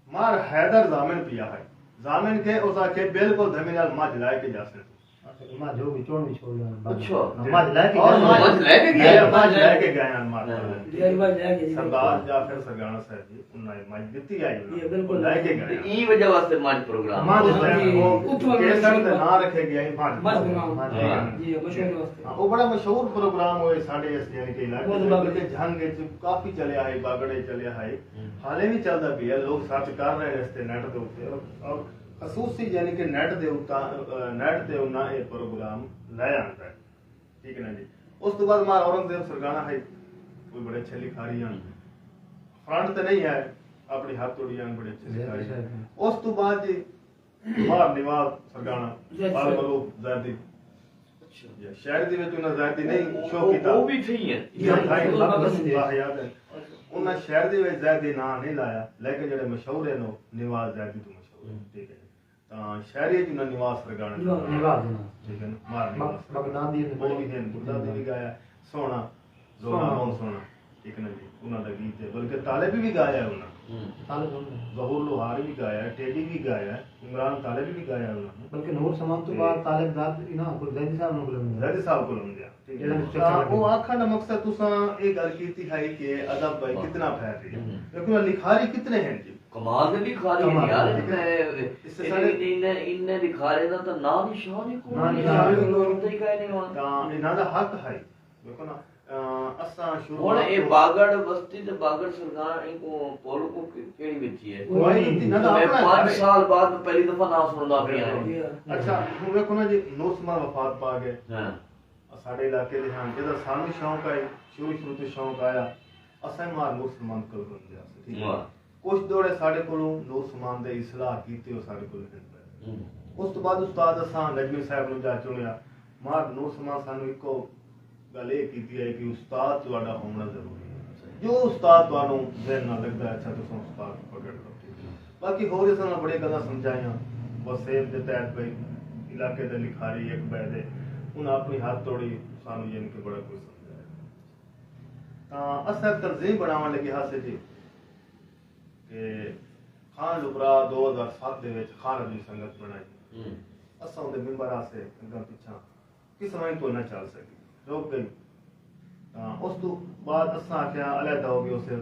مار حیدر ضامن پیا ہے۔ ضامن کے اس آکھے بالکل دھمی نال مجھ لائے کے جاسے۔ اچھا، ماں جو بھی چوڑ بھی چھوڑ دینا۔ اچھا۔ مجھ لے کے اور گئے۔ مجھ لے کے گئے، مجھ لے کے گئے ہیں، ماں۔ ہاں۔ جی، مجھ لے کے گئے۔ سردار جعفر سرگاݨا صاحب جی، انہاں نے مجھ دتی آئی، جی، بالکل۔ لے کے گئے۔ تے ایں وجہ واسطے مجھ پروگرام مجھ ہاں جی، پروگرام۔ اتھوں کیسٹ دا ناں رکھے گیا ہے مجھ مجھ پروگرام۔ پروگرام۔ ہاں۔ جی، مشہور واسطے۔ ہاں، وہ بڑا مشہور پروگرام ہوئے ساڈے اس یعنی کہ علاقے بہت وچ، بڑا۔ بلکہ جھنگ وچ کافی چلیا ہے، باگڑے چلیا ہے۔ ہوں۔ حالے بھی چلدا پیا، لوگ سرچ کر رہے ہیں اس تے نیٹ دے اوپر۔ اور خصوصی یعنی کہ نیٹ دے اتا-، آ، نیٹ تے انہاں اے پروگرام لے آندا ہے۔ ٹھیک ہے نا جی؟ اس تو بعد ماں اورنگزیب سرگاݨا ہے، کوئی بڑے اچھے لکھاری ہیں۔ فرنٹ تے نہیں ہے، اپݨی ہتھ توڑی ہیں، بڑے اچھے لکھاری ہیں۔ اس تو بعد جی ماں نواز سرگاݨا، جی، اچھا۔ بال ملوک زیدی۔ اچھا۔ جی، شاعری دے وچ انہاں زیدی نہیں او، شو او، کیتا۔ او بھی تھی ہیں۔ جی، ہاں، ہاں، یاد ہے۔ انہاں شاعری دے وچ زیدی ناں نہیں لایا، لیکن جڑے مشہور ہیں، نواز زیدی تو مشہور ہیں۔ ہوں۔ ٹھیک ہے۔ تاں شاعری اچ انہاں نواز سرگاݨے دا نواز۔ نواز، نواز۔ ٹھیک ہے نا؟ مار نواز بغ-، سرگاݨے۔ بغدادی دے او بھی ہن، بغدادی بھی ڳایا، سوہݨا، سوہݨا۔ سوہݨا، سوہݨا۔ ٹھیک ہے نا جی؟ انہاں دا گیت ہے، بلکہ طالبی بھی ڳایا ہے انہاں۔ ہوں۔ طالب انہاں۔ ظہور لوہاری بھی ڳایا ہے، ٹیڈی بھی ڳایا ہے، عمران طالبی بھی ڳایا ہے انہاں۔ بلکہ نور عثمان تو تے بعد طالب دار انہاں کول زیدی صاحب نوں بلند ہے۔ زیدی صاحب کول بلند ہے۔ جیڑھا مستقبل تاں او ہے۔ آکھݨ دا مقصد تساں اے ڳالھ کیتی ہئی کہ ادب بھائی واہ۔ کتنا پھیل رہی ہے۔ ہوں۔ لیکن لکھاری کتنے ہیں جی؟ کمال دے لکھاری کمال یار، دے۔ میں اس سے انہیں، سارے انہیں، انہیں لکھاریں دا تاں ناں نشان ہی کوئی ناں نہیں۔ نشان ہی کوئی نہیں۔ تاں انہاں دا حق ہے۔ دیکھو نا، آ، اساں شروع ہݨ اے باگڑ بستی تے باگڑ سرگاݨا، ایں کوں پل کوں کہ-، کیڑھی وچی ہے؟ کوئی نہیں، انہاں دا میں اپݨا پنج گھر ہے۔ سال بعد میں پہلی دفعہ ناں سݨدا پیا ہے۔ بالکل۔ اچھا، ہݨ ویکھو نا جی، نور عثمان وفات پا ڳئے۔ ہاں۔ ساݙے علاقے دے ہن، جݙاں سانوں شوق آئے، شروع شروع توں شوق آیا، اساں مار نور عثمان کول گھن ڳیا سی، ٹھیک ہے؟ واہ۔ کجھ دوڑے ساݙے کولوں نور عثمان دے اصلاح کیتے، او ساݙے کول ہن پئے۔ ہوں۔ اس توں بعد استاد اساں نجمی صاحب نوں جا چنیا، ماہر نور سما سانوں ہکو گل اے کیتی ہے کہ استاد تہاݙا ہووݨا ضروری ہے۔ جو استاد تہاݙوں ذہن نہ لڳدا ہے، اچھا تساں استاد پکڑ لو، ٹھیک ہے۔ باقی ہور اساں نال بڑے گلاں سمجھائیاں، وسیب دے تحت بھئی علاقے دے لکھاری ہک ٻئے دے، انہاں اپݨی حد توڑی سانوں یعنی کہ بڑا کچھ سمجھایا۔ تاں اساں ہک تنظیم بݨاوݨ لڳے ہاسے جی کہ خان لبرا دو ہزار ست دے وچ خان ادبی سنگت بݨائی۔ اساں اوندے ممبر ہاسے، اڳاں پچھاں قسم ایں توں نہ چل سڳی، رک ڳئی۔ تاں اس توں بعد اساں آکھیا علیحدہ ہو ڳیوسے،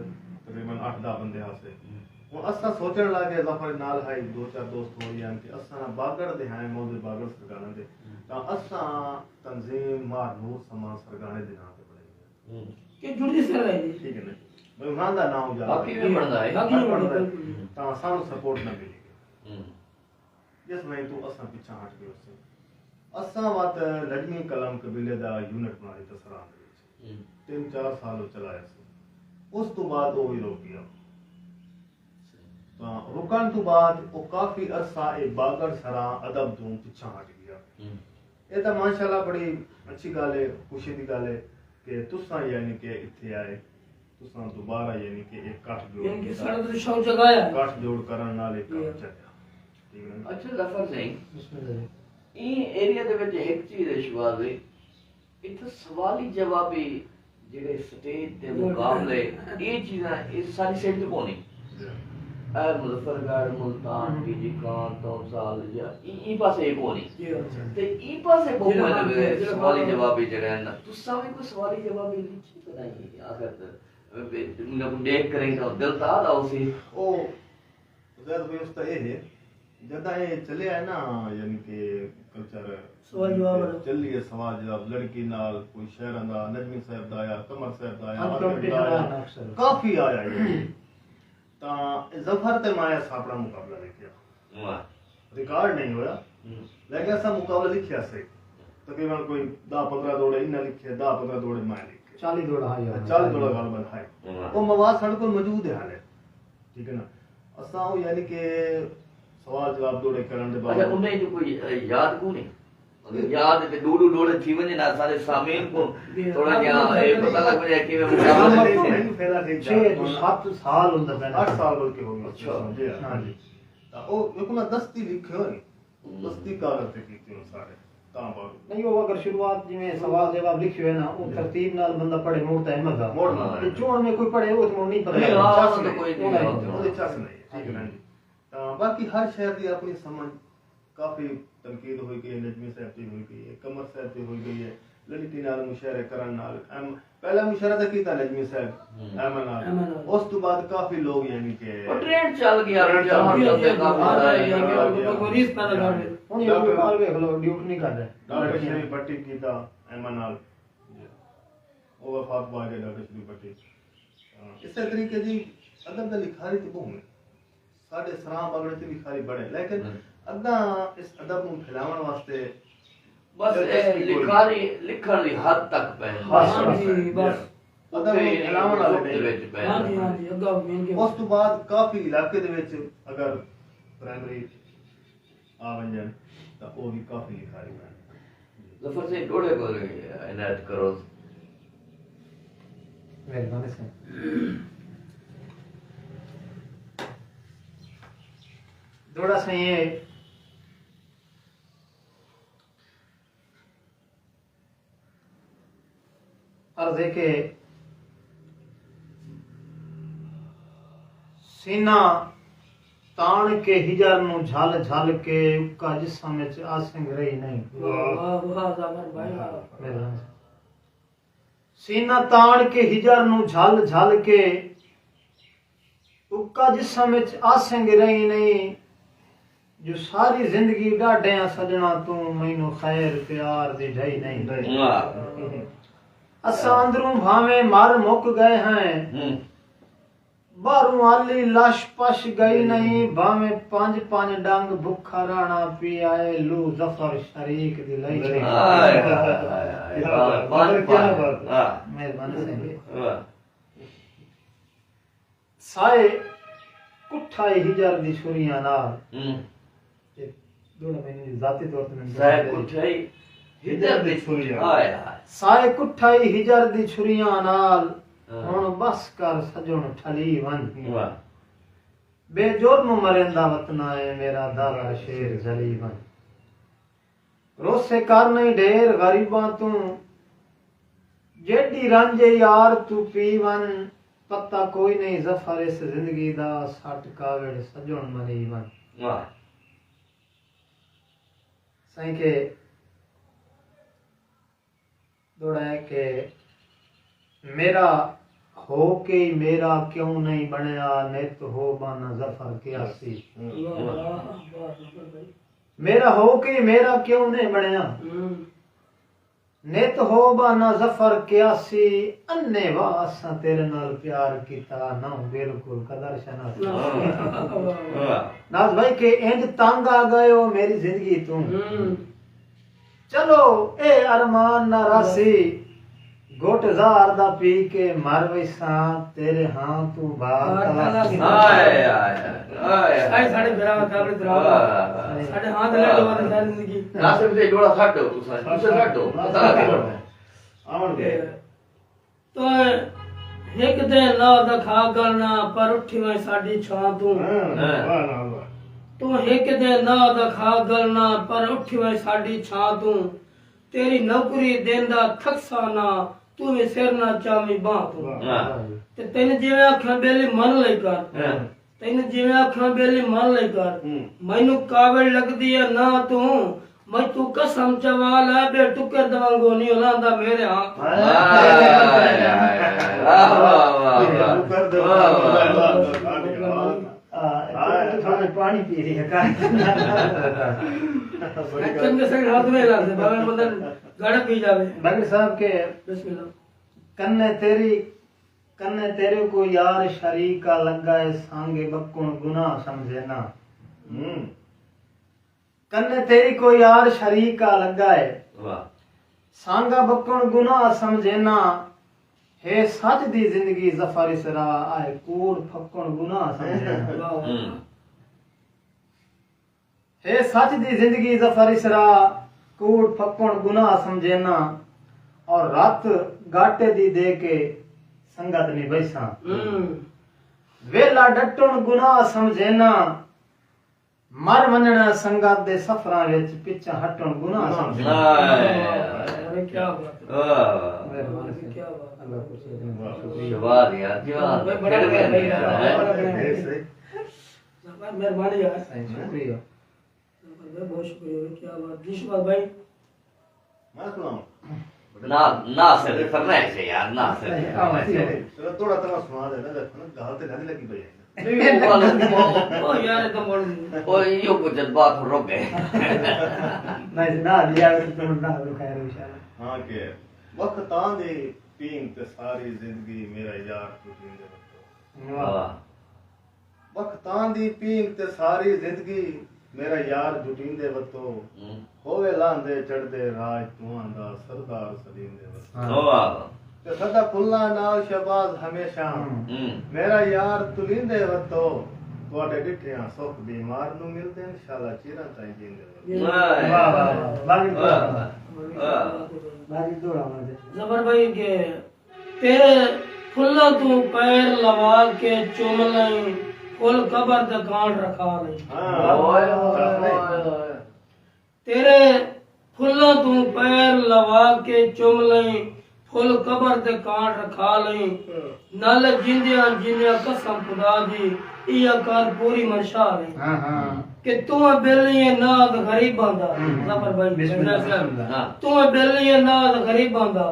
تقریباً اٹھ ݙاہ بندے ہاسے۔ ہݨ اساں سوچݨ لڳ ڳئے، ظفر نال ہئی، دو چار دوست ہور ہن کہ اساں باگڑ دے ہیں، موضع باگڑ سرگاݨے دے۔ تاں اساں تنظیم ماہر نور سما سرگاݨے دے ناں تے بݨائی ہے۔ کہ جڑدی سر رہی ہے۔ ٹھیک ہے نا؟ بھئی انہاں دا ناں اجالا باقی ہے۔ وی بݨدا ہے۔ باقی وی بݨدا ہے۔ تاں سانوں سپورٹ نہ ملی ڳئی۔ جس وجہ توں اساں پچھاں ہٹ ڳئے ہوسے۔ اساں وت نجمی قلم قبیلے دا یونٹ بݨا ݙتا سراں دے وچ۔ تن چار سال او چلایا سی۔ اس توں بعد او وی رک ڳیا۔ تاں رکݨ توں بعد او کافی عرصہ اے باگڑ سراں ادب توں پچھاں ہٹ ڳیا۔ اے تاں ماشاءاللہ بڑی اچھی ڳالھ ہے، خوشی دی ڳالھ ہے کہ تساں یعنی کہ اتھے آئے، تساں دوبارہ یعنی کہ اے کٹھ جوڑ یعنی کہ کیتا۔ ساݙا تو شوق جگایا ہے۔ کٹھ جوڑ کرݨ نال اے کم جی۔ چلیا۔ ٹھیک ہے نا؟ اچھا ظفر سئیں، بسم اللہ جی۔ ایں ایریا دے وچ ہک چیز ہے شہباز بھائی، اتھاں سوالی جوابی جیڑھے سٹیج تے مقابلے، اے چیزاں، اے ساݙی سائیڈ تے کونی۔ جی۔ اے مظفر گڑھ، ملتان، ٹی جی خان، تونسہ، یا ایں، ایں پاسے اے کونی۔ جی، اچھا۔ تے ایں پاسے بہوں جیڑھا ہے نا، جیڑھا سوالی جوابی جیڑھے ہن نا۔ تساں وی کوئی سوالی جوابی لکھی تے نہیں آخر تے، انہاں کوں ݙیکھ کریں تاں دل تاں آہدا ہوسی۔ او زید بھائی، اس طرح اے ہے، جݙاں اے چلے آئے نا، یعنی کہ کلچر سوال جواب والا۔ چلی ہے سوال جواب، لڑکی نال کوئی شاعراں دا، نجمی صاحب دا آیا، قمر صاحب دا آیا، ہاں، عاطف دا کمپٹیشن آیا، آیا نا اکثر۔ کافی آیا ہے۔ تاں ظفر تے میں اساں اپݨا مقابلہ لکھیا۔ واہ۔ ریکارڈ نہیں ہویا، لیکن اساں مقابلہ لکھیا سی۔ تقریباً کوئی دہ پندرہ دوڑے انہاں لکھے، دہ پندرہ دوڑے میں لکھے۔ چالیہہ دوڑا ہا یار۔ چالیہہ دوڑا غالباً ہے۔ واہ۔ او مواد ساݙے کول موجود ہے حالے۔ ٹھیک ہے نا؟ اساں او یعنی کہ سوال جواب دوڑے کرݨ دے بعد اچھا، انہیں جو کوئی، اے، یاد کوں نہیں؟ یاد تے ݙو ݙو ݙوڑے تھی ونڄن، اساݙے سامعین کوں تھوڑا جیہا اے پتہ لڳ ونڄے کہ میں مقابلہ کیتے ہیں۔ چھ جو ست سال ہوندا پیا۔ اٹھ سال بلکہ ہو ڳئے۔ اچھا۔ جی ہاں۔ ہاں جی۔ تاں او میکوں نہ دستی لکھے ہوئے، دستی کاغذ تے کیتے ہوئے سارے۔ تاں بعد نہیں، او اگر شروعات جویں سوال جواب لکھے ہوئے نا، او جی۔ ترتیب نال بندہ پڑھے، موڑ تے احمد دا۔ موڑ نال۔ تے چوݨ میں کوئی پڑھے، او تے موڑ نہیں پتہ نہیں، لڳدا۔ ہاں، چس تو نہیں۔ کوئی نہیں۔ او نہیں۔ او تے چس نہیں۔ ٹھیک ہے نا جی؟ تاں باقی ہر شہر دی اپݨی سمجھ۔ کافی تنقید ہوئی گئی ہے، نجمی صاحب دی ہوئی گئی ہے، قمر صاحب دی ہوئی گئی ہے، لڑکی نال مشاعرے کرݨ نال ایم-، پہلا مشاعرہ تاں کیتا نجمی صاحب، ہوں۔ ایمن نال۔ ایمن نال۔ اس توں بعد کافی لوگ یعنی کہ او ٹرینڈ چل ڳیا، ٹرینڈ چل ڳیا۔ جی، جی، جی، کافی ہاں، سارے جی، جی، جی، جی۔ کوئی ریس پیدا کر ݙے۔ ہݨ اے ڈاکٹر، ڳالھ ویکھ لو، ڈیوٹ نہیں کر رہے۔ ڈاکٹر شریف بھٹی کیتا ایمن نال۔ او وفات پا ڳئے ڈاکٹر شریف بھٹی۔ ہاں، اسے طریقے دی ادب دا لکھاری تے ٻہوں ہے۔ ساݙے سراں بگڑے تے لکھاری بڑے، لیکن ہوں۔ اڳاں اس ادب نوں پھیلاوݨ واسطے بس دلچسپی اے کوئی نہیں۔ لکھاری لکھݨ دی حد تک پئے۔ بس، ہاں بس، جی، بس۔ ادب نوں پھیلاوݨ والے نہیں۔ وچ پئے۔ ہاں جی، ہاں جی، اڳاں مین کے اس توں بعد کافی علاقے دے وچ اگر پرائمری آ ونڄن تاں او وی کافی لکھاری بݨن۔ ظفر سئیں ݙوہڑے کوں عنایت کرو۔ مہربانی سئیں۔ ݙوہڑا سئیں اے۔ عرض ہے کہ سینہ تاݨ کے ہجر نوں جھل جھل کے اکا جسم وچ آسنگ رہی نہیں۔ واہ، واہ، واہ، ظفر بھائی، واہ۔ مہربانی۔ سینہ تاݨ کے ہجر نوں جھل جھل کے اکا جسم وچ آسنگ رہی نہیں، جو ساری زندگی ݙاڈھیاں سڄݨاں توں مینوں خیر پیار دی ڈھئی نہیں۔ واہ۔ اساں اندروں بھانویں مر مک ڳئے ہیں، ہوں۔ ٻاہروں آلی لش پش ڳئی نہیں، بھانویں پنج پنج ݙنگ بکھا رہݨا پیا اے، لو ظفر شریک دی لئی نہیں۔ ہائے، ہائے، ہائے، ہائے۔ کیا بات، کیا بات۔ واہ۔ مہربانی سئیں۔ واہ۔ سائے کٹھا اے ہجر دی چھریاں نال۔ ہوں۔ اے ݙوہڑا میں ذاتی طور تے میں سائے کٹھا اے ہجر دی چھریاں۔ ہائے ہائے۔ سائے کٹھائی ہجر دی چھریاں نال، ہاں۔ ہݨ بس کر سڄݨ ٹھلی ونڄ۔ واہ۔ بے جرم مریندا وطنا اے میرا دادا شیر جلی ونڄ۔ روسے کر نئیں ڈھیر غریباں توں، جیڈی رنج اے یار توں پی ونڄ۔ پتہ کوئی نئیں ظفر اس زندگی دا، سٹ کاوڑ سڄݨ منی ونڄ۔ واہ۔ سائیں کے دوڑا ہے کہ میرا ہو کے میرا کیوں نہیں بنیا، نت ہو بانا ظفر قیاسی۔ واہ، واہ، واہ، ظفر بھائی۔ میرا ہو کے میرا کیوں نہیں بنیا، ہوں۔ نت ہو بانا ظفر قیاسی، انے واہ اساں تیرے نال پیار کیتا، نہ بالکل قدر شناسی۔ واہ، واہ، واہ۔ ناز بھائی کہ انج تنگ آ گئے ہو میری زندگی توں۔ ہوں۔ چلو اے ارمان نہ راسی، گھٹ زہر دا پی کے مر ویساں، تیرے ہاں توں بھار تلاسی۔ ہائے، ہائے، ہائے، ہائے۔ سائیں ساݙے بھرا قابل دراوا۔ واہ۔ ساݙے ہاں دے لے لو ساری زندگی۔ ناصر تے جوڑا کھڈو، تساں، تساں کھڈو۔ آون گے۔ توں ہک دے ناں دا کھا گلنا، پر اٹھی ویں ساڈی چھاں توں۔ ہاں، ہاں۔ واہ نہ واہ۔ توں ہک دے ناں دا کھا گلنا، پر اٹھی ویں ساڈی چھاں توں۔ تیری نوکری دیندا تھکساں نہ، توں وی سر نہ چاویں باں توں۔ واہ۔ ہاں۔ تے تین جیویں آکھاں ٻیلی من لئی کر۔ ہاں۔ تینوں جیویں آکھاں ٻیلی من لئی کر۔ ہوں۔ مینوں کاوڑ لڳدی ہے نہ توں، میں توں قسم چوا لے ٻے ٹکر دے وانگوں نہیں ہلاندا میرے ہاں۔ ہائے۔ واہ، واہ، واہ، واہ۔ ٹکر دے وانگوں نہیں ہلاندا میرے ہاں۔ آ، تھوڑا پاݨی پی لیا کر۔ چنگے سنگ ہاتھ میں لا دے، بھاویں مدن گڑ پی جاوے۔ بگڑ صاحب کے بسم اللہ۔ کنے تیری کنے تیرے کو یار شریکا لڳا ہے، سانگے ٻکݨ گناہ سمجھینا۔ ہوں۔ کنے تیری کو یار شریکا لڳا ہے۔ واہ۔ سانگا ٻکݨ گناہ سمجھینا۔ ہے سچ دی زندگی ظفر اسرا، آئے کوڑ پھکݨ گناہ سمجھینا۔ واہ۔ ہوں۔ ہے سچ دی زندگی ظفر اسرا، کوڑ پھکݨ گناہ سمجھینا، اور رت گاٹے دی دے کے سنگت نبھیساں۔ ہوں۔ ویلا ڈٹݨ گناہ سمجھینا، مر ونڄݨ سنگت دے سفراں وچ پچھاں ہٹݨ گناہ سمجھینا۔ ہائے۔ ارے کیا بات ہے۔ واہ، واہ۔ مہربانی سئیں۔ کیا بات ہے۔ اللہ خوش رکھے۔ واہ۔ شہباز یار، جوان بھائی، بڑا کھیڈ گئے بھائی یار۔ یار، بڑا بھائی۔ ظفر، مہربانی یار۔ سائیں، شکریہ۔ ظفر بھائی، بہت شکریہ، کیا بات۔ جی شہباز بھائی۔ میں سناؤں؟ نا، ناصر دی فرمائش ہے یار، ناصر دی فرمائش ہے۔ چلو، تھوڑا تھوڑا سنا دے نا، ظفر، گل تے نہ لگی پئی ہے۔ نہیں، وہ، وہ، وہ یار، یہ تو مڑ وہ یوں کو جذبات رک گئے۔ میں سنا دیا، تم نہ رکھا ہے، انشاءاللہ۔ ہاں کہ وقتاں دی پینگ تے ساری زندگی میرا یار توں جیندے وقت۔ واہ۔ وقتاں دی پینگ تے ساری زندگی میرا یار جٹیندے وتو، ہوں۔ ہووے لاہندے چڑھدے راج توں آندا سردار سلیندے وتو۔ ہاں۔ واہ۔ تے سدا پھلاں نال شہباز ہمیشہ، ہوں۔ ہوں۔ میرا یار تلیندے وتو، تہاڈے ڈٹھیاں سکھ بیمار نوں ملدن، شالا چیراں تائیں جیندے وتو۔ واہ۔ واہ، واہ، واہ۔ باقی واہ، واہ۔ باقی دوڑا مار دے۔ ظفر بھائی کے تیرے پھلاں توں پیر لوا کے چم لئیں، پھل قبر دے کانڈ رکھا لئیں۔ ہاں۔ اوئے، اوئے، اوئے، اوئے۔ تیرے پھلاں توں پیر لوا کے چم لئیں، پھل قبر دے کانڈ رکھا لئیں۔ ہاں۔ نال جیندیاں جیندیاں قسم خدا دی، ایہا کر پوری منشا لئیں۔ ہاں، ہاں۔ کہ توں ٻیلی ایں ناز غریباں دا، ہاں۔ ظفر بھائی، بسم اللہ۔ ہاں۔ توں ٻیلی ایں ناز غریباں دا۔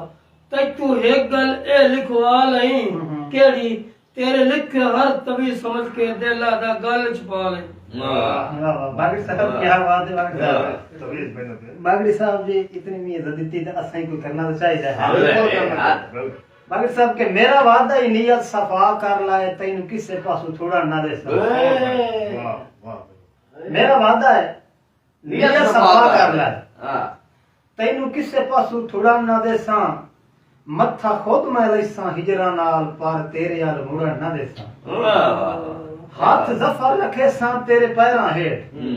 تیکوں ہک گل اے لکھوا لئیں، ہوں ہوں۔ کیڑھی تیرے لکھے ہر تویز سمجھ کے دل دا گل اچ پا لئیں۔ واہ۔ واہ واہ، باگڑی صاحب، واہ۔ کیا بات ہے، باگڑی صاحب۔ واہ۔ تویز محنت ہے۔ باگڑی صاحب جی، اتنی بھی عزت دیتی تے اساں ہی کوئی کرنا تو چاہیے۔ ہاں، بالکل کرنا چاہیے، بالکل۔ باگڑی صاحب کہ میرا وعدہ ہی نیت صفا کر لائے، تینوں کسے پاسوں تھوڑا نہ دے سکتا۔ واہ، واہ۔ میرا وعدہ ہے، نیت صفا کر لے۔ ہاں۔ تینوں کسے پاسوں تھوڑا نہ دیساں، متھا خود میں لیساں ہجراں نال، پر تیرے ال مڑن نہ دیساں۔ واہ، واہ، واہ۔ ہتھ ظفر رکھیساں تیرے پیراں ہیٹھ۔ ہوں۔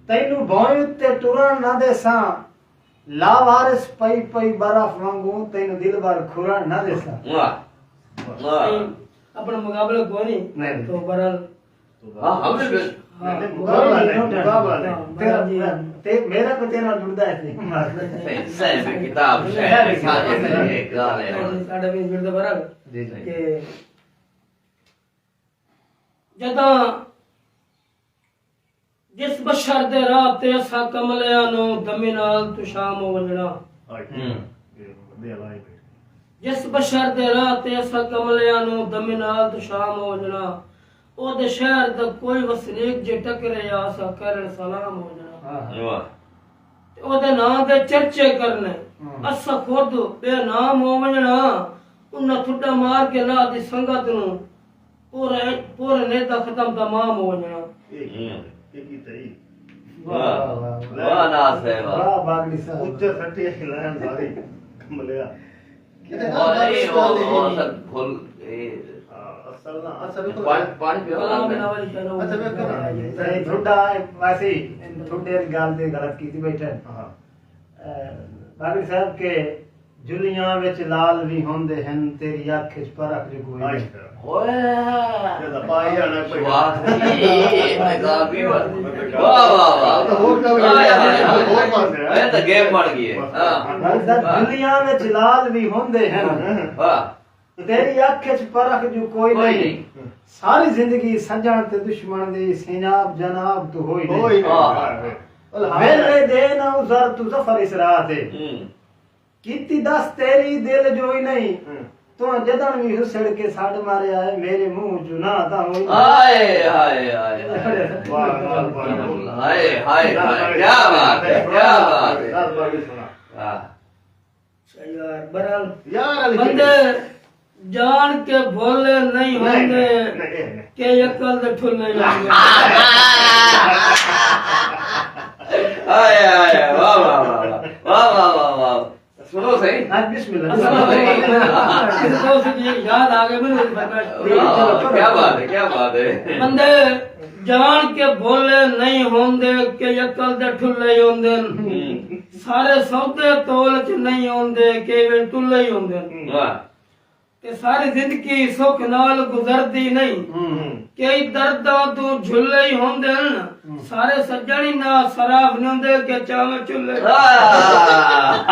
تینوں بھوئیں اتے ٹرن نہ دیساں، لاوارث پئی پئی برف وانگوں، تینوں دلبر کھرݨ نہ ݙیساں۔ واہ۔ واہ۔ اپݨا مقابلہ کوئی نہیں۔ نہیں۔ تو برحال ہاں، ہاں، بالکل۔ ہاں، نہیں، مقابلہ نہیں، مقابلہ نہیں۔ ہاں، تیرا، جی۔ تے میرا کوئی تیرا جڑدا ہے نہیں۔ صحیح، صحیح، کتاب، شاعر، سارے، ایک گانے۔ ساڈا بھی جڑدا برحال۔ جی، جی۔ کہ جداں جس بشر دے راہ تے اساں کملیاں نو دمی نال تو شام ہو ونجنا۔ ہوں۔ جس بشر دے راہ تے اساں کملیاں نو دمی نال تو شام ہو ونجنا، او دے شہر دا کوئی وسنیک جے ٹکرے یا اساں کرن سلام ہو ونجنا۔ واہ۔ تے او دے ناں دے چرچے کرنے، ہوں۔ اساں خود بے نام ہو ونجنا، انہاں تھڈا مار کے نہ دی سنگت نو پورے، پورے نیتا ختم تمام ہو ونجنا۔ اے کیا ہے؟ اے کی تئی؟ واہ، واہ، واہ، واہ۔ واہ ناز ہے، واہ۔ واہ، باگڑی صاحب۔ اچا سٹی لائن ساری کملیا۔ کتنے واہ، اے، او، او، اصل بھل، اے۔ ہاں، اصل نہ، اصل پانی، پانی پیو نا آپ نے۔ اچھا، میں کروں۔ صحیح، تھوڑا ویسے ہی، تھوڑے گال تے غلط کیتی بیٹھے۔ ہاں۔ اے، باگڑی صاحب کے جھلیاں وچ لال وی ہوندے ہن، تیری اکھ اچ پرکھ جو کوئی نہیں۔ اوئے۔ یہ تو پائی آنا کوئی۔ واہ، یہ تو گال بھی بن۔ واہ، واہ، واہ۔ تو ہور کیا ہو گیا؟ ہائے، ہائے، ہائے۔ ہور پاسے، ہاں۔ یہ تو گیم بن گئی ہے۔ ہاں۔ بھائی صاحب، جھلیاں وچ لال وی ہوندے ہن۔ واہ۔ تیری اکھ اچ پرکھ جو کوئی کوئی نہیں۔ نہیں۔ ساری زندگی سڄݨ تے دشمن دی سیݨ آپ جناب تو ہوئی نہیں۔ ہوئی نہیں۔ واہ۔ ویلے دے نہ عذر تو ظفر اس راہ تے۔ ہوں۔ کیتی دس تیری دل جوئی نہیں۔ ہوں۔ تو جدن وی ہسڑ کے سڈ ماریا ہے، میرے منہ چوں نہ تاں ہوئی۔ ہائے، ہائے، ہائے، ہائے۔ واہ، واہ، واہ۔ ہائے، ہائے، ہائے۔ کیا بات ہے، کیا بات ہے۔ دس بار بھی سنا۔ واہ۔ اچھا یار، برحال یار علی بندے جان کے بھولے نہیں نہیں، ہوندے نہیں، نہیں، نہیں۔ کہ عقل دے ٹھلے ہوندے۔ ہائے، ہائے، واہ، واہ، واہ، واہ۔ واہ، واہ، واہ، واہ۔ سنو صحیح۔ ہاں، بسم اللہ۔ سنو صحیح۔ اس طرح سے مجھے یاد آ گئے، میں نے فرمایا۔ واہ، کیا بات ہے، کیا بات ہے۔ بندے جان کے بھولے نہیں ہوندے کہ عقل دے ٹھلے ہوندے۔ ہوں۔ سارے سودے تول چ نہیں ہوندے، کئی ویل ٹلے ہی ہوندے۔ واہ۔ تے ساری زندگی سکھ نال گزردی نہیں۔ ہوں۔ کئی درداں توں جھلے ہی ہوندے ہن۔ ہوں۔ سارے سڄݨ ہی نہ سراف نہیں ہوندے کہ چاویں چلے۔ آہ!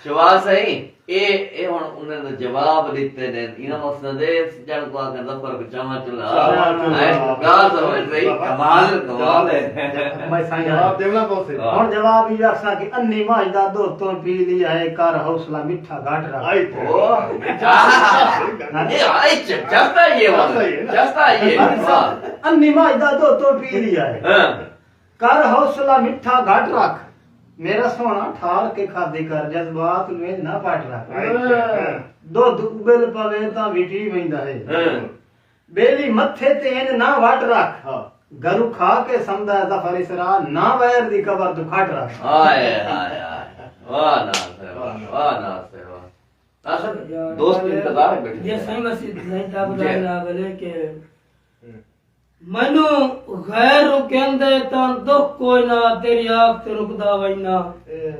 شہباز سئیں، اے، اے ہݨ انہاں نے جواب ݙتے نے۔ انہاں مقصد ہے، سڄݨ کوں آکھن ظفر کوں چاواں چلھا۔ چاواں چلھا۔ ہیں؟ ڳالھ سمجھ رہی؟ کمال، کمال ہے۔ میں سائیں جواب ݙیوݨا پوسی۔ ہاں۔ ہݨ جواب ایہو آکھساں کہ انی ماجھ دا ݙودھ توں پی لیا ہے، کر حوصلہ مٹھا گھٹ رکھ۔ آئی تے۔ او۔ ہاں۔ اے آئی چ-، چستا یہ والا۔ چستا ہی ہے نا۔ چستا یہ۔ ہاں۔ انی ماجھ دا ݙودھ توں پی لیا ہے۔ ہاں۔ کر حوصلہ مٹھا گھٹ رکھ، میرا سوہݨا ٹھار کے کھادی کر، جذبات نوں انج نہ پٹ رکھ۔ اچھا۔ ݙودھ اٻل پوے تاں وٹی ویندا ہے۔ ہاں۔ ٻیلی متھے تے انج نہ وٹ رکھ، ہاں۔ گرو کھا کے سمدا ہے ظفر اسرا، نہ ویر دی قبر توں کھٹ رکھ۔ ہائے، ہائے، ہائے۔ واہ ناصر، واہ، واہ ناصر، واہ۔ ناصر، دوست انتظار بیٹھے۔ یہ صحیح مسیح نہیں تھا، بتا جی۔ نہ بولے کہ ہوں۔ مینوں غیر رکیندے تاں دکھ کوئی نہ، تیری آکھ تے رکدا وینا۔ اے۔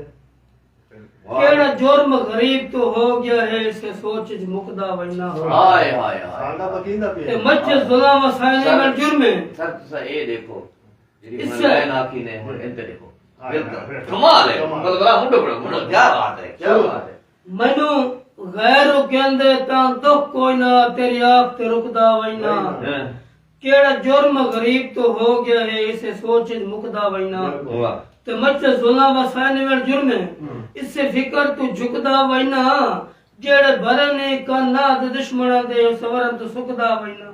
واہ۔ کیڑا جرم غریب تو ہو گیا ہے، اسے سوچ اچ مکدا وینا۔ ہائے، ہائے، ہائے۔ سانگا بکیندا پیا۔ تے مچ ظلم وسائے سر، من جرمے۔ سر، تساں اے ݙیکھو، جیڑھی اس میں لائن آکھی نے، ہݨ انتے ݙیکھو۔ ہائے، بالکل۔ ہائے۔ کمال ہے۔ کمال۔ بلبلا منڈو بڑا، منڈو، کیا بات ہے، کیا بات ہے۔ مینوں غیر رکیندے تاں دکھ کوئی نہ، تیری آکھ تے رکدا وینا۔ ہاں۔ کیڑا جرم غریب تو ہو گیا ہے، اسے سوچ اچ مکدا وینا۔ واہ۔ تے مچ ظلم وسائے نویڑ جرمے، ہوں۔ اسے فکر تو جھکدا وینا۔ جیڑے بھرے نے کن نہ تے دشمناں دے، سورن تو سکدا وینا۔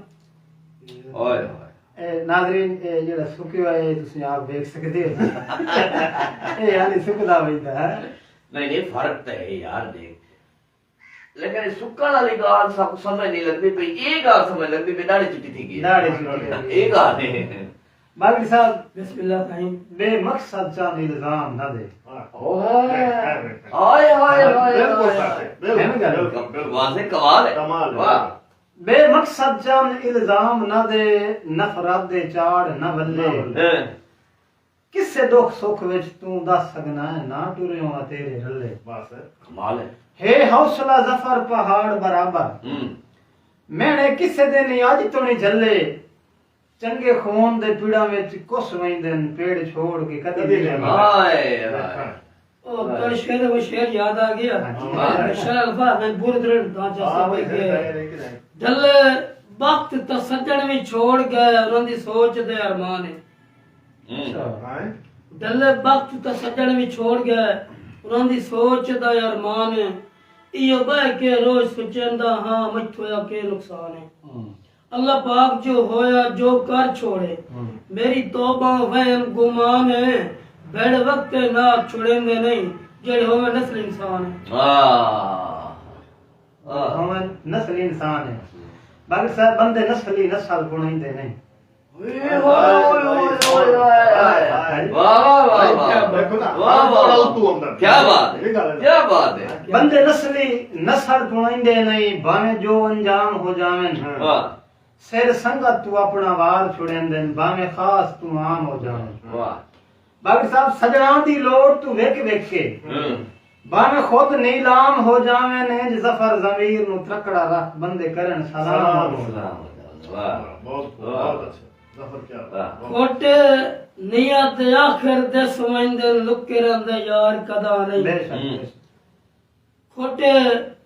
اوئے ہوئے۔ اے ناظرین، اے جیڑھا سکیا ہے، اے تسیں آپ ویکھ سکدے ہو۔ اے یعنی سکدا ویندا ہے۔ نہیں، نہیں، فرق تے ہے یار، ݙیکھ۔ لیکن اے سکݨ والی ڳالھ ساکوں سمجھ نہیں لڳدی پئی، اے ڳالھ سمجھ لڳدی پئی، ݙاڑھی چٹی تھی ڳئی ہے۔ ݙاڑھی چٹی تھی ڳئی ہے۔ اے ڳالھ ہے۔ باقی صاحب، بسم اللہ سائیں۔ بے مقصد چاند الزام نہ دے۔ اوہ۔ ہائے، ہائے، ہائے، بالکل ہائے۔ سچ ہے، بالکل، ہے نا ڳالھ؟ بالکل، بالکل۔ واضح کمال ہے۔ کمال ہے۔ واہ۔ بے مقصد چاند الزام نہ دے، نفرت دے چاڑ نہ ولے۔ نہ ولے۔ ہاں۔ کسے ݙکھ سکھ وچ توں ݙس سڳنا ہے، نہ ٹریوں آ تیݙے رلے۔ بس۔ کمال ہے۔ ہے حوصلہ ظفر پہاڑ برابر۔ ہوں۔ میݨے کسے دے نہیں اڄ توڑیں جھلے۔ چنڳے خون دے پیڑاں وچ کس ویندن، پیڑ چھوڑ کے کدی کدی نہیں نہیں ویندے۔ ہائے، ہائے۔ او تیݙے شعر، وہ شعر یاد آ گیا۔ ہاں جی۔ شاہ الفاظ میں بور درن دا جا ہاں، سکتے وہی کہ ہے، ہے، ہے۔ ڈھلے بخت تاں سڄݨ وی چھوڑ ڳئے، انہاں دی سوچ دے ارمان ہے۔ ہوں۔ اچھا۔ ہائیں۔ ڈھلے بخت تاں سڄݨ وی چھوڑ ڳئے، انہاں دی سوچ دا ارمان ہے۔ ایہو ٻہہ کے روز سوچیندا ہاں، مچ تھویا کے نقصان ہے۔ ہوں۔ اللہ پاک جو ہویا جو کر چھوڑے، ہوں۔ میری توبہ وہم گمان ہے، بھڑ وقت نہ چھڑیندے نہیں، جیڑھے ہووے نسل انسان ہے۔ واہ۔ واہ۔ ہووے نسل انسان ہے۔ باقی صاحب بندے نسلی نسل بݨیندے نہیں۔ اوئے ہوئے ہوئے ہوئے ہوئے ہوئے۔ واہ، واہ، واہ، واہ۔ دیکھو نا، واہ، واہ، ہر واہ۔ تو اندر۔ کیا بات ہے، یہ گل ہے۔ کیا بات ہے۔ بندے نسلی نسل بݨیندے نہیں، بھاویں جو انجام ہو جاون۔ ہاں۔ واہ۔ سر سنگت توں اپݨا وار چھڑیندن، بھاویں خاص توں عام ہو جاون۔ واہ۔ باقی صاحب سڄݨاں دی لوڑ توں وک وک کے، ہوں۔ بھاویں خود نیلام ہو جاون، انج ظفر ضمیر نوں ترکڑا رکھ بندے کرن سلام ہو سلام جاون۔ ہو جاون۔ واہ۔ بہت، واہ۔ بہت اچھا۔ ظفر کیا بات۔ واہ۔ کھوٹے نیت آخر دے سمجھدن، لکے رہندے یار کدا نہیں۔ بے شک، ہوں۔ بے شک۔ کھوٹے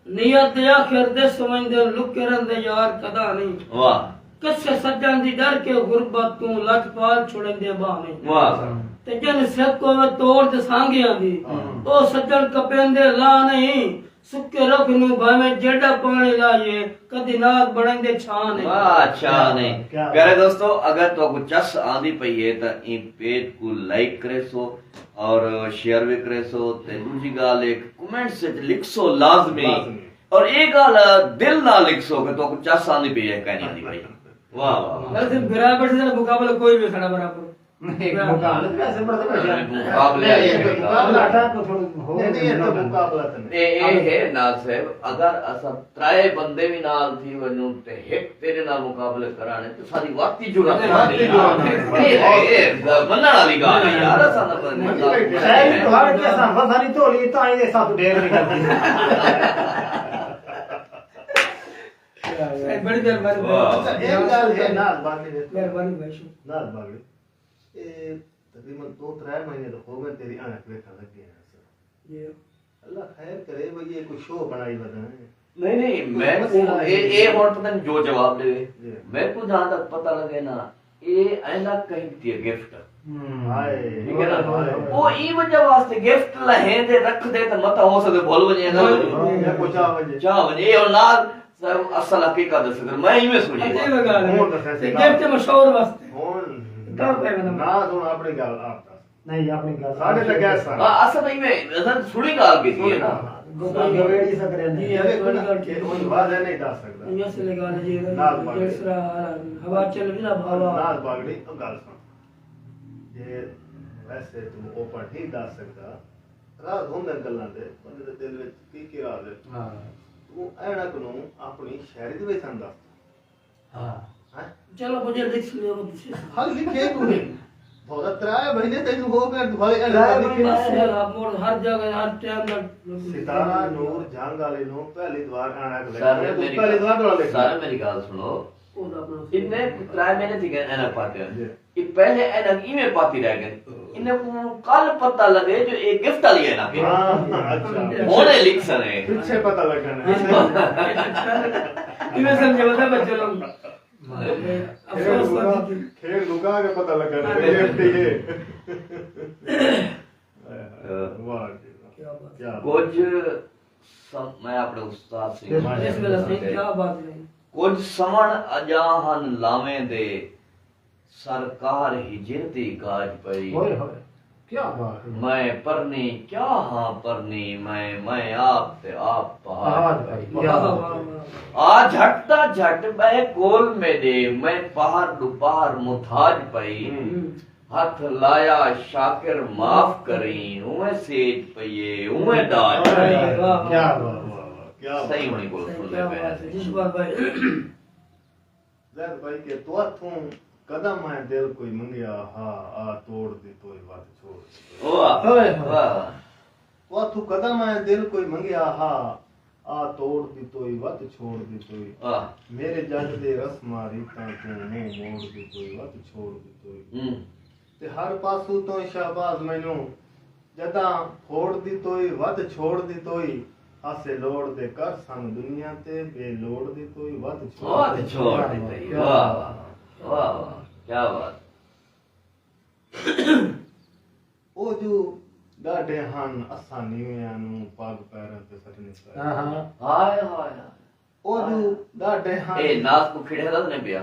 نیت دے آخر دے سمجھدن، لکے رہندے یار کدا نہیں۔ واہ۔ کسے سڄݨ دی ݙر کے غربت توں، لڄپال چھڑیندے ٻاہ نہیں۔ واہ۔ تے جن سک ہووے توڑ تے سانگیاں دی، ہاں۔ او سڄݨ کپیندے لاہ نہیں۔ سکے رکھ نوں بھاویں جیݙا پاݨی لائیے، کدی ناگ بݨیندے چھاں نہیں۔ واہ، چھاں نہیں۔ کیا بات۔ پیارے دوستو، اگر تہاکوں چس آندی پئی ہے تاں ایں پیج کوں لائک کریسو اور شیئر وی کریسو، تے ݙوجھی ڳالھ ہے کہ کمنٹس وچ لکھسو لازمی۔ لازمی۔ اور اے ڳالھ دل نال لکھسو کہ تہاکوں چس آندی پئی ہے، کائنی آندی پئی۔ واہ، واہ، واہ۔ ویسے برابر سے مقابلہ کوئی بھی کھڑا برابر۔ نہیں، مقابلہ تو ویسے بڑا تو بڑا۔ مقابلہ نہیں، ہے۔ مقابلہ آٹا کو تھوڑا ہو نہیں، نہیں، یہ تو مقابلہ تو نہیں۔ اے، اے ہے ناز صاحب، اگر اساں ترائے بندے بھی نال تھی ونجوں تے ہک تیرے نال مقابلہ کرانے تے ساری وقت ہی جرات نہیں، وقت ہی جرات نہیں۔ اے، اے، منن والی ڳالھ ہے یار، اساں دا نہیں، نہیں، شاید تہاݙے تے اساں وزن ہی تو لیے تاں یہ سب ڈھیر نکلدی۔ بڑی مہربانی۔ واہ۔ اچھا، ایک ڳالھ ہے ناز باغڑی دے۔ مہربانی بھائی شو۔ ناز باغڑی۔ اے تقریباً دو ترے مہینے تو ہو گئے تیری اݨک ویکھݨ لڳے ہیں۔ جی۔ اللہ خیر کرے، بھئی اے کوئی شو بݨائی ودن ہے۔ نہیں، نہیں، میں کو اے، اے ہݨ پتہ نہیں جو جواب ݙے۔ جی۔ میں کو جہاں تک پتہ لگے نا، اے عینک کہیں دی ہے گفٹ۔ ہوں۔ ہائے۔ ٹھیک ہے نا؟ ہائے۔ او ایں وجہ واسطے گفٹ لہیندے رکھدے تے متاں ہو سڳے بھل ونڄے نا۔ ہاں، یا کچھ آ ونڄے۔ چا ونڄے، اے ہݨ نال صاحب، اصل حقیقت دسدے، میں ایویں سݨی۔ عجیب ڳالھ ہے۔ ہݨ دسے تے سی۔ گفٹ مشہور واسطے۔ ہݨ۔ ݙر پئے ویندے۔ نہ سݨ، اپݨی ڳالھ آپ دس۔ نہیں، اپݨی ڳالھ۔ ساݙے تاں کیا سݨ؟ ہاں، اصل ایویں، اساں سݨی ڳالھ کیتی ہے نا۔ گوگل گویڑی سا کرے نہیں۔ جی، یہ دیکھو نا، یہ کوئی واضح نہیں دس سڳدا۔ یہ اصل ڳالھ ہے جی، ناز پاڳڑی۔ جس طرح ہوا چل رہی نا، ہوا۔ ناز پاڳڑی، او ڳالھ سݨ۔ یہ ویسے توں اوپن نہیں دس سڳدا۔ راز ہوندن ڳلاں دے، بندے دے دل وچ کی کی راز ہے۔ ہاں۔ توں عینک نوں اپݨی شاعری دے وچ سݨ دس۔ ہاں۔ ہیں؟ چلو مجھے لکھ لیا وہ دوسرے سے۔ ہاں، لکھے کیوں نہیں؟ بہت ترائے مہینے تک ہو گئے، تمہارے عینک ترائے لکھے۔ مہینے سے آپ موڑ ہر جگہ، ہر ٹائم تک ستارہ نور جھنگ والے نوں پہلی دوار عینک لکھے۔ سر، میری پہلی دوار ݙوہڑا لکھے۔ سر، میری ڳالھ سݨو۔ او دا اپݨا اتنے ترائے مہینے تھی ڳئے عینک پاتے ہوئے۔ جی۔ اے پہلے عینک ایویں پاتی رہ ڳئے۔ انہیں کوں کل پتہ لڳے جو اے گفٹ والی عینک ہے۔ ہاں، اچھا۔ ہݨ اے لکھسن۔ پچھے پتہ لڳا نا۔ ایویں سمجھے ہوتا بچے لوگ۔ افسوس تو نہیں۔ کھیل لکا کے پتہ لڳا نا، اے گفٹ ہی ہے۔ واہ جی واہ۔ کیا بات۔ کیا بات۔ کچھ سم-، میں اپݨے استاد سے بسم اللہ سائیں، کیا بات ہے۔ کچھ سوݨ اڄاں ہن لاویں دے، سر قہر ہجر دی گاج پئی۔ اوئے ہوئے، کیا بات ہے۔ میں پرنی کیا ہاں پرنی، میں، میں آپ تے آپ پہاج پہاج پئی۔ پئی۔ کیا واہ، بات واہ، ہے۔ واہ، واہ۔ آ جھٹ دا جھٹ ٻہہ کول میݙے، میں پہر ݙو پہر محتاج پئی۔ ہوں۔ ہتھ لایا شاکر معاف کریں، اونویں سیج پئی اے، اونویں ݙاج پئی۔ واہ، واہ، کیا واہ۔ بات، واہ، واہ، کیا بات۔ سئیں ہوݨی کول سئیں، سݨدے کیا پئے بات ہے۔ جی شباب بھائی۔ زید بھائی کہ تو اتھوں کدا میں دل کوئی منگیا ہا، آ توڑ دی توئی وت چھوڑ دی توئی۔ واہ، ہائے ہائے۔ واہ، واہ۔ واتھوں کدا میں دل کوئی منگیا ہا، آ توڑ دی توئی وت چھوڑ دی توئی۔ واہ۔ میرے جڳ دے رسماں ریتاں توں منہ موڑ دی توئی وت چھوڑ دی توئی۔ ہوں۔ تے ہر پاسوں توں شہباز مینوں جداں پھوڑ دی توئی، ودھ چھوڑ دی توئی، ہاسے لوڑ دے کر سن دنیا تے، بے لوڑ دی توئی، ودھ چھوڑ وت دی چھوڑ توئی۔ دی توئی۔ واہ، واہ، واہ، واہ، کیا بات۔ او جو ݙاڈھے ہن، اساں نیویاں نوں پڳ پیراں تے سٹݨی پئے۔ ہاں، ہاں۔ ہائے، ہائے، ہائے۔ او جو ݙاڈھے ہن۔ اے ناز کوں کھڑے رکھݨے پیا۔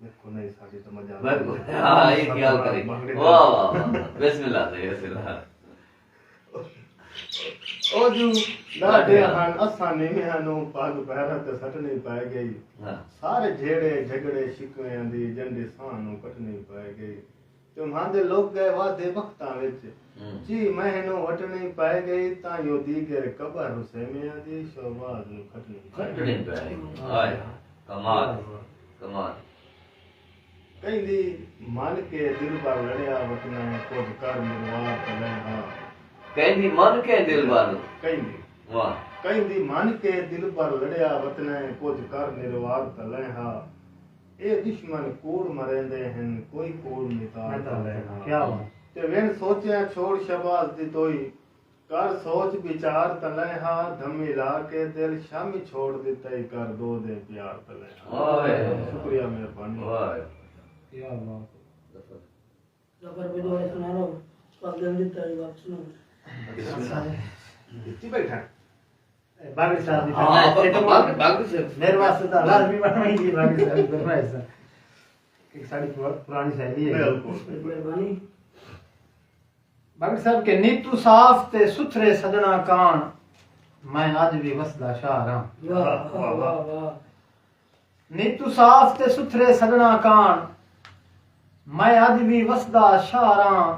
میکوں نہیں، ساݙی تے مجال۔ میکوں، ہاں، اے خیال کرے۔ بھنگڑے واہ، واہ، واہ، واہ۔ بسم اللہ سئیں، بسم اللہ۔ او جو ݙاڈھے ہن، اساں نیویاں نوں پڳ پیراں تے سٹݨی پئے ڳئی۔ ہاں۔ سارے جھیڑے، جھڳڑے، شکویاں دی ڄنڈی ساں نوں کٹݨی پئے ڳئی۔ چمہاندے لک ڳئے وعدے وختاں وچ۔ ہوں۔ چی مہینوں وٹݨی پئے ڳئی، تاں جو دیگر قبر حسینیاں دی شہباز نوں کھٹݨی پئے ڳئی۔ کھٹݨی پئے ڳئی۔ ہائے، کمال، کمال۔ کہیں دی من کے دلبر لڑیا وطنیں، کجھ کر نروار تلیں ہا۔ کہیں دی من کے دلبر۔ کہیں دی۔ واہ۔ کہیں دی من کے دلبر لڑیا وطنیں، کجھ کر نروار تلیں ہا۔ اے دشمن کوڑ مریندے ہن، کوئی کوڑ نتار تلیں ہا۔ کیا بات۔ تے وین سوچیاں چھوڑ شہباز دی توئی، کر سوچ وچار تلیں ہا، دھمی لا کے دل شامی چھوڑ ݙتئی، کر ݙو دے پیار تلیں ہا۔ واہ۔ شکریہ، مہربانی۔ واہ۔ کیا بات۔ ظفر بھائی دوبارہ سنا رہا ہوں۔ پاگل دی تاریخ آپ سنو۔ بسم اللہ۔ جتنی بیٹھا۔ اے باغی صاحب دی ہاں، فرمائش ہے۔ باغی، باغی صاحب۔ میرے واسطے تو لازمی بنوائی دی باغی صاحب دی فرمائش ہے۔ ایک ساڑی پرا-، پرانی شاعری ہے۔ بالکل۔ مہربانی۔ باغی صاحب کہ نیتو صاف تے ستھرے سجنا کان، میں اج بھی وسدا شہر ہاں۔ واہ، واہ، واہ، واہ۔ نیتو صاف تے ستھرے سجنا کان، میں اج وی وسدا شہراں،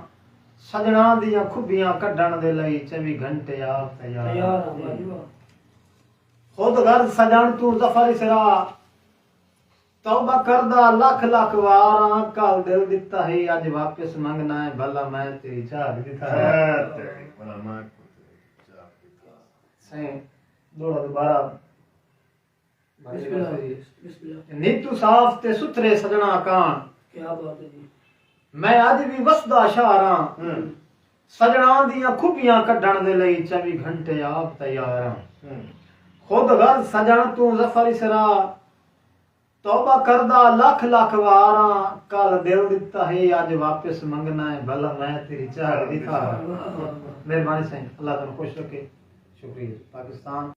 سجنا دیاں کھبیاں کڈھن دے لئی چوی گھنٹے آپ تیار ہاں۔ تیار ہاں، واہ جی واہ۔ خود غرض سجن توں ظفر اسرا، توبہ کردا لکھ لکھ واراں، کل دل ݙتا ہی اج واپس منگنا ہے، بھلا میں تیری چاہ ݙتا۔ ہاں، تیری بھلا میں تیری چاہ ݙتا۔ سائیں، دوڑا دوبارہ۔ بسم اللہ، بسم اللہ۔ نیتو صاف تے ستھرے سجنا کان۔ کیا بات ہے جی۔ میں اج وی وسدا شہراں۔ ہوں۔ سجنا دیاں کھبیاں کڈھن دے لئی چوی گھنٹے آپ تیار ہاں۔ ہوں۔ خود غرض سجن توں ظفر اسرا، توبہ کردا لکھ لکھ واراں، کل دل ݙتا ہے اج واپس منگنا ہے، بھلا میں تیری چاہ ݙتا۔ واہ، واہ، واہ۔ مہربانی سائیں، اللہ تہاݙے خوش رکھے۔ شکریہ۔ پاکستان۔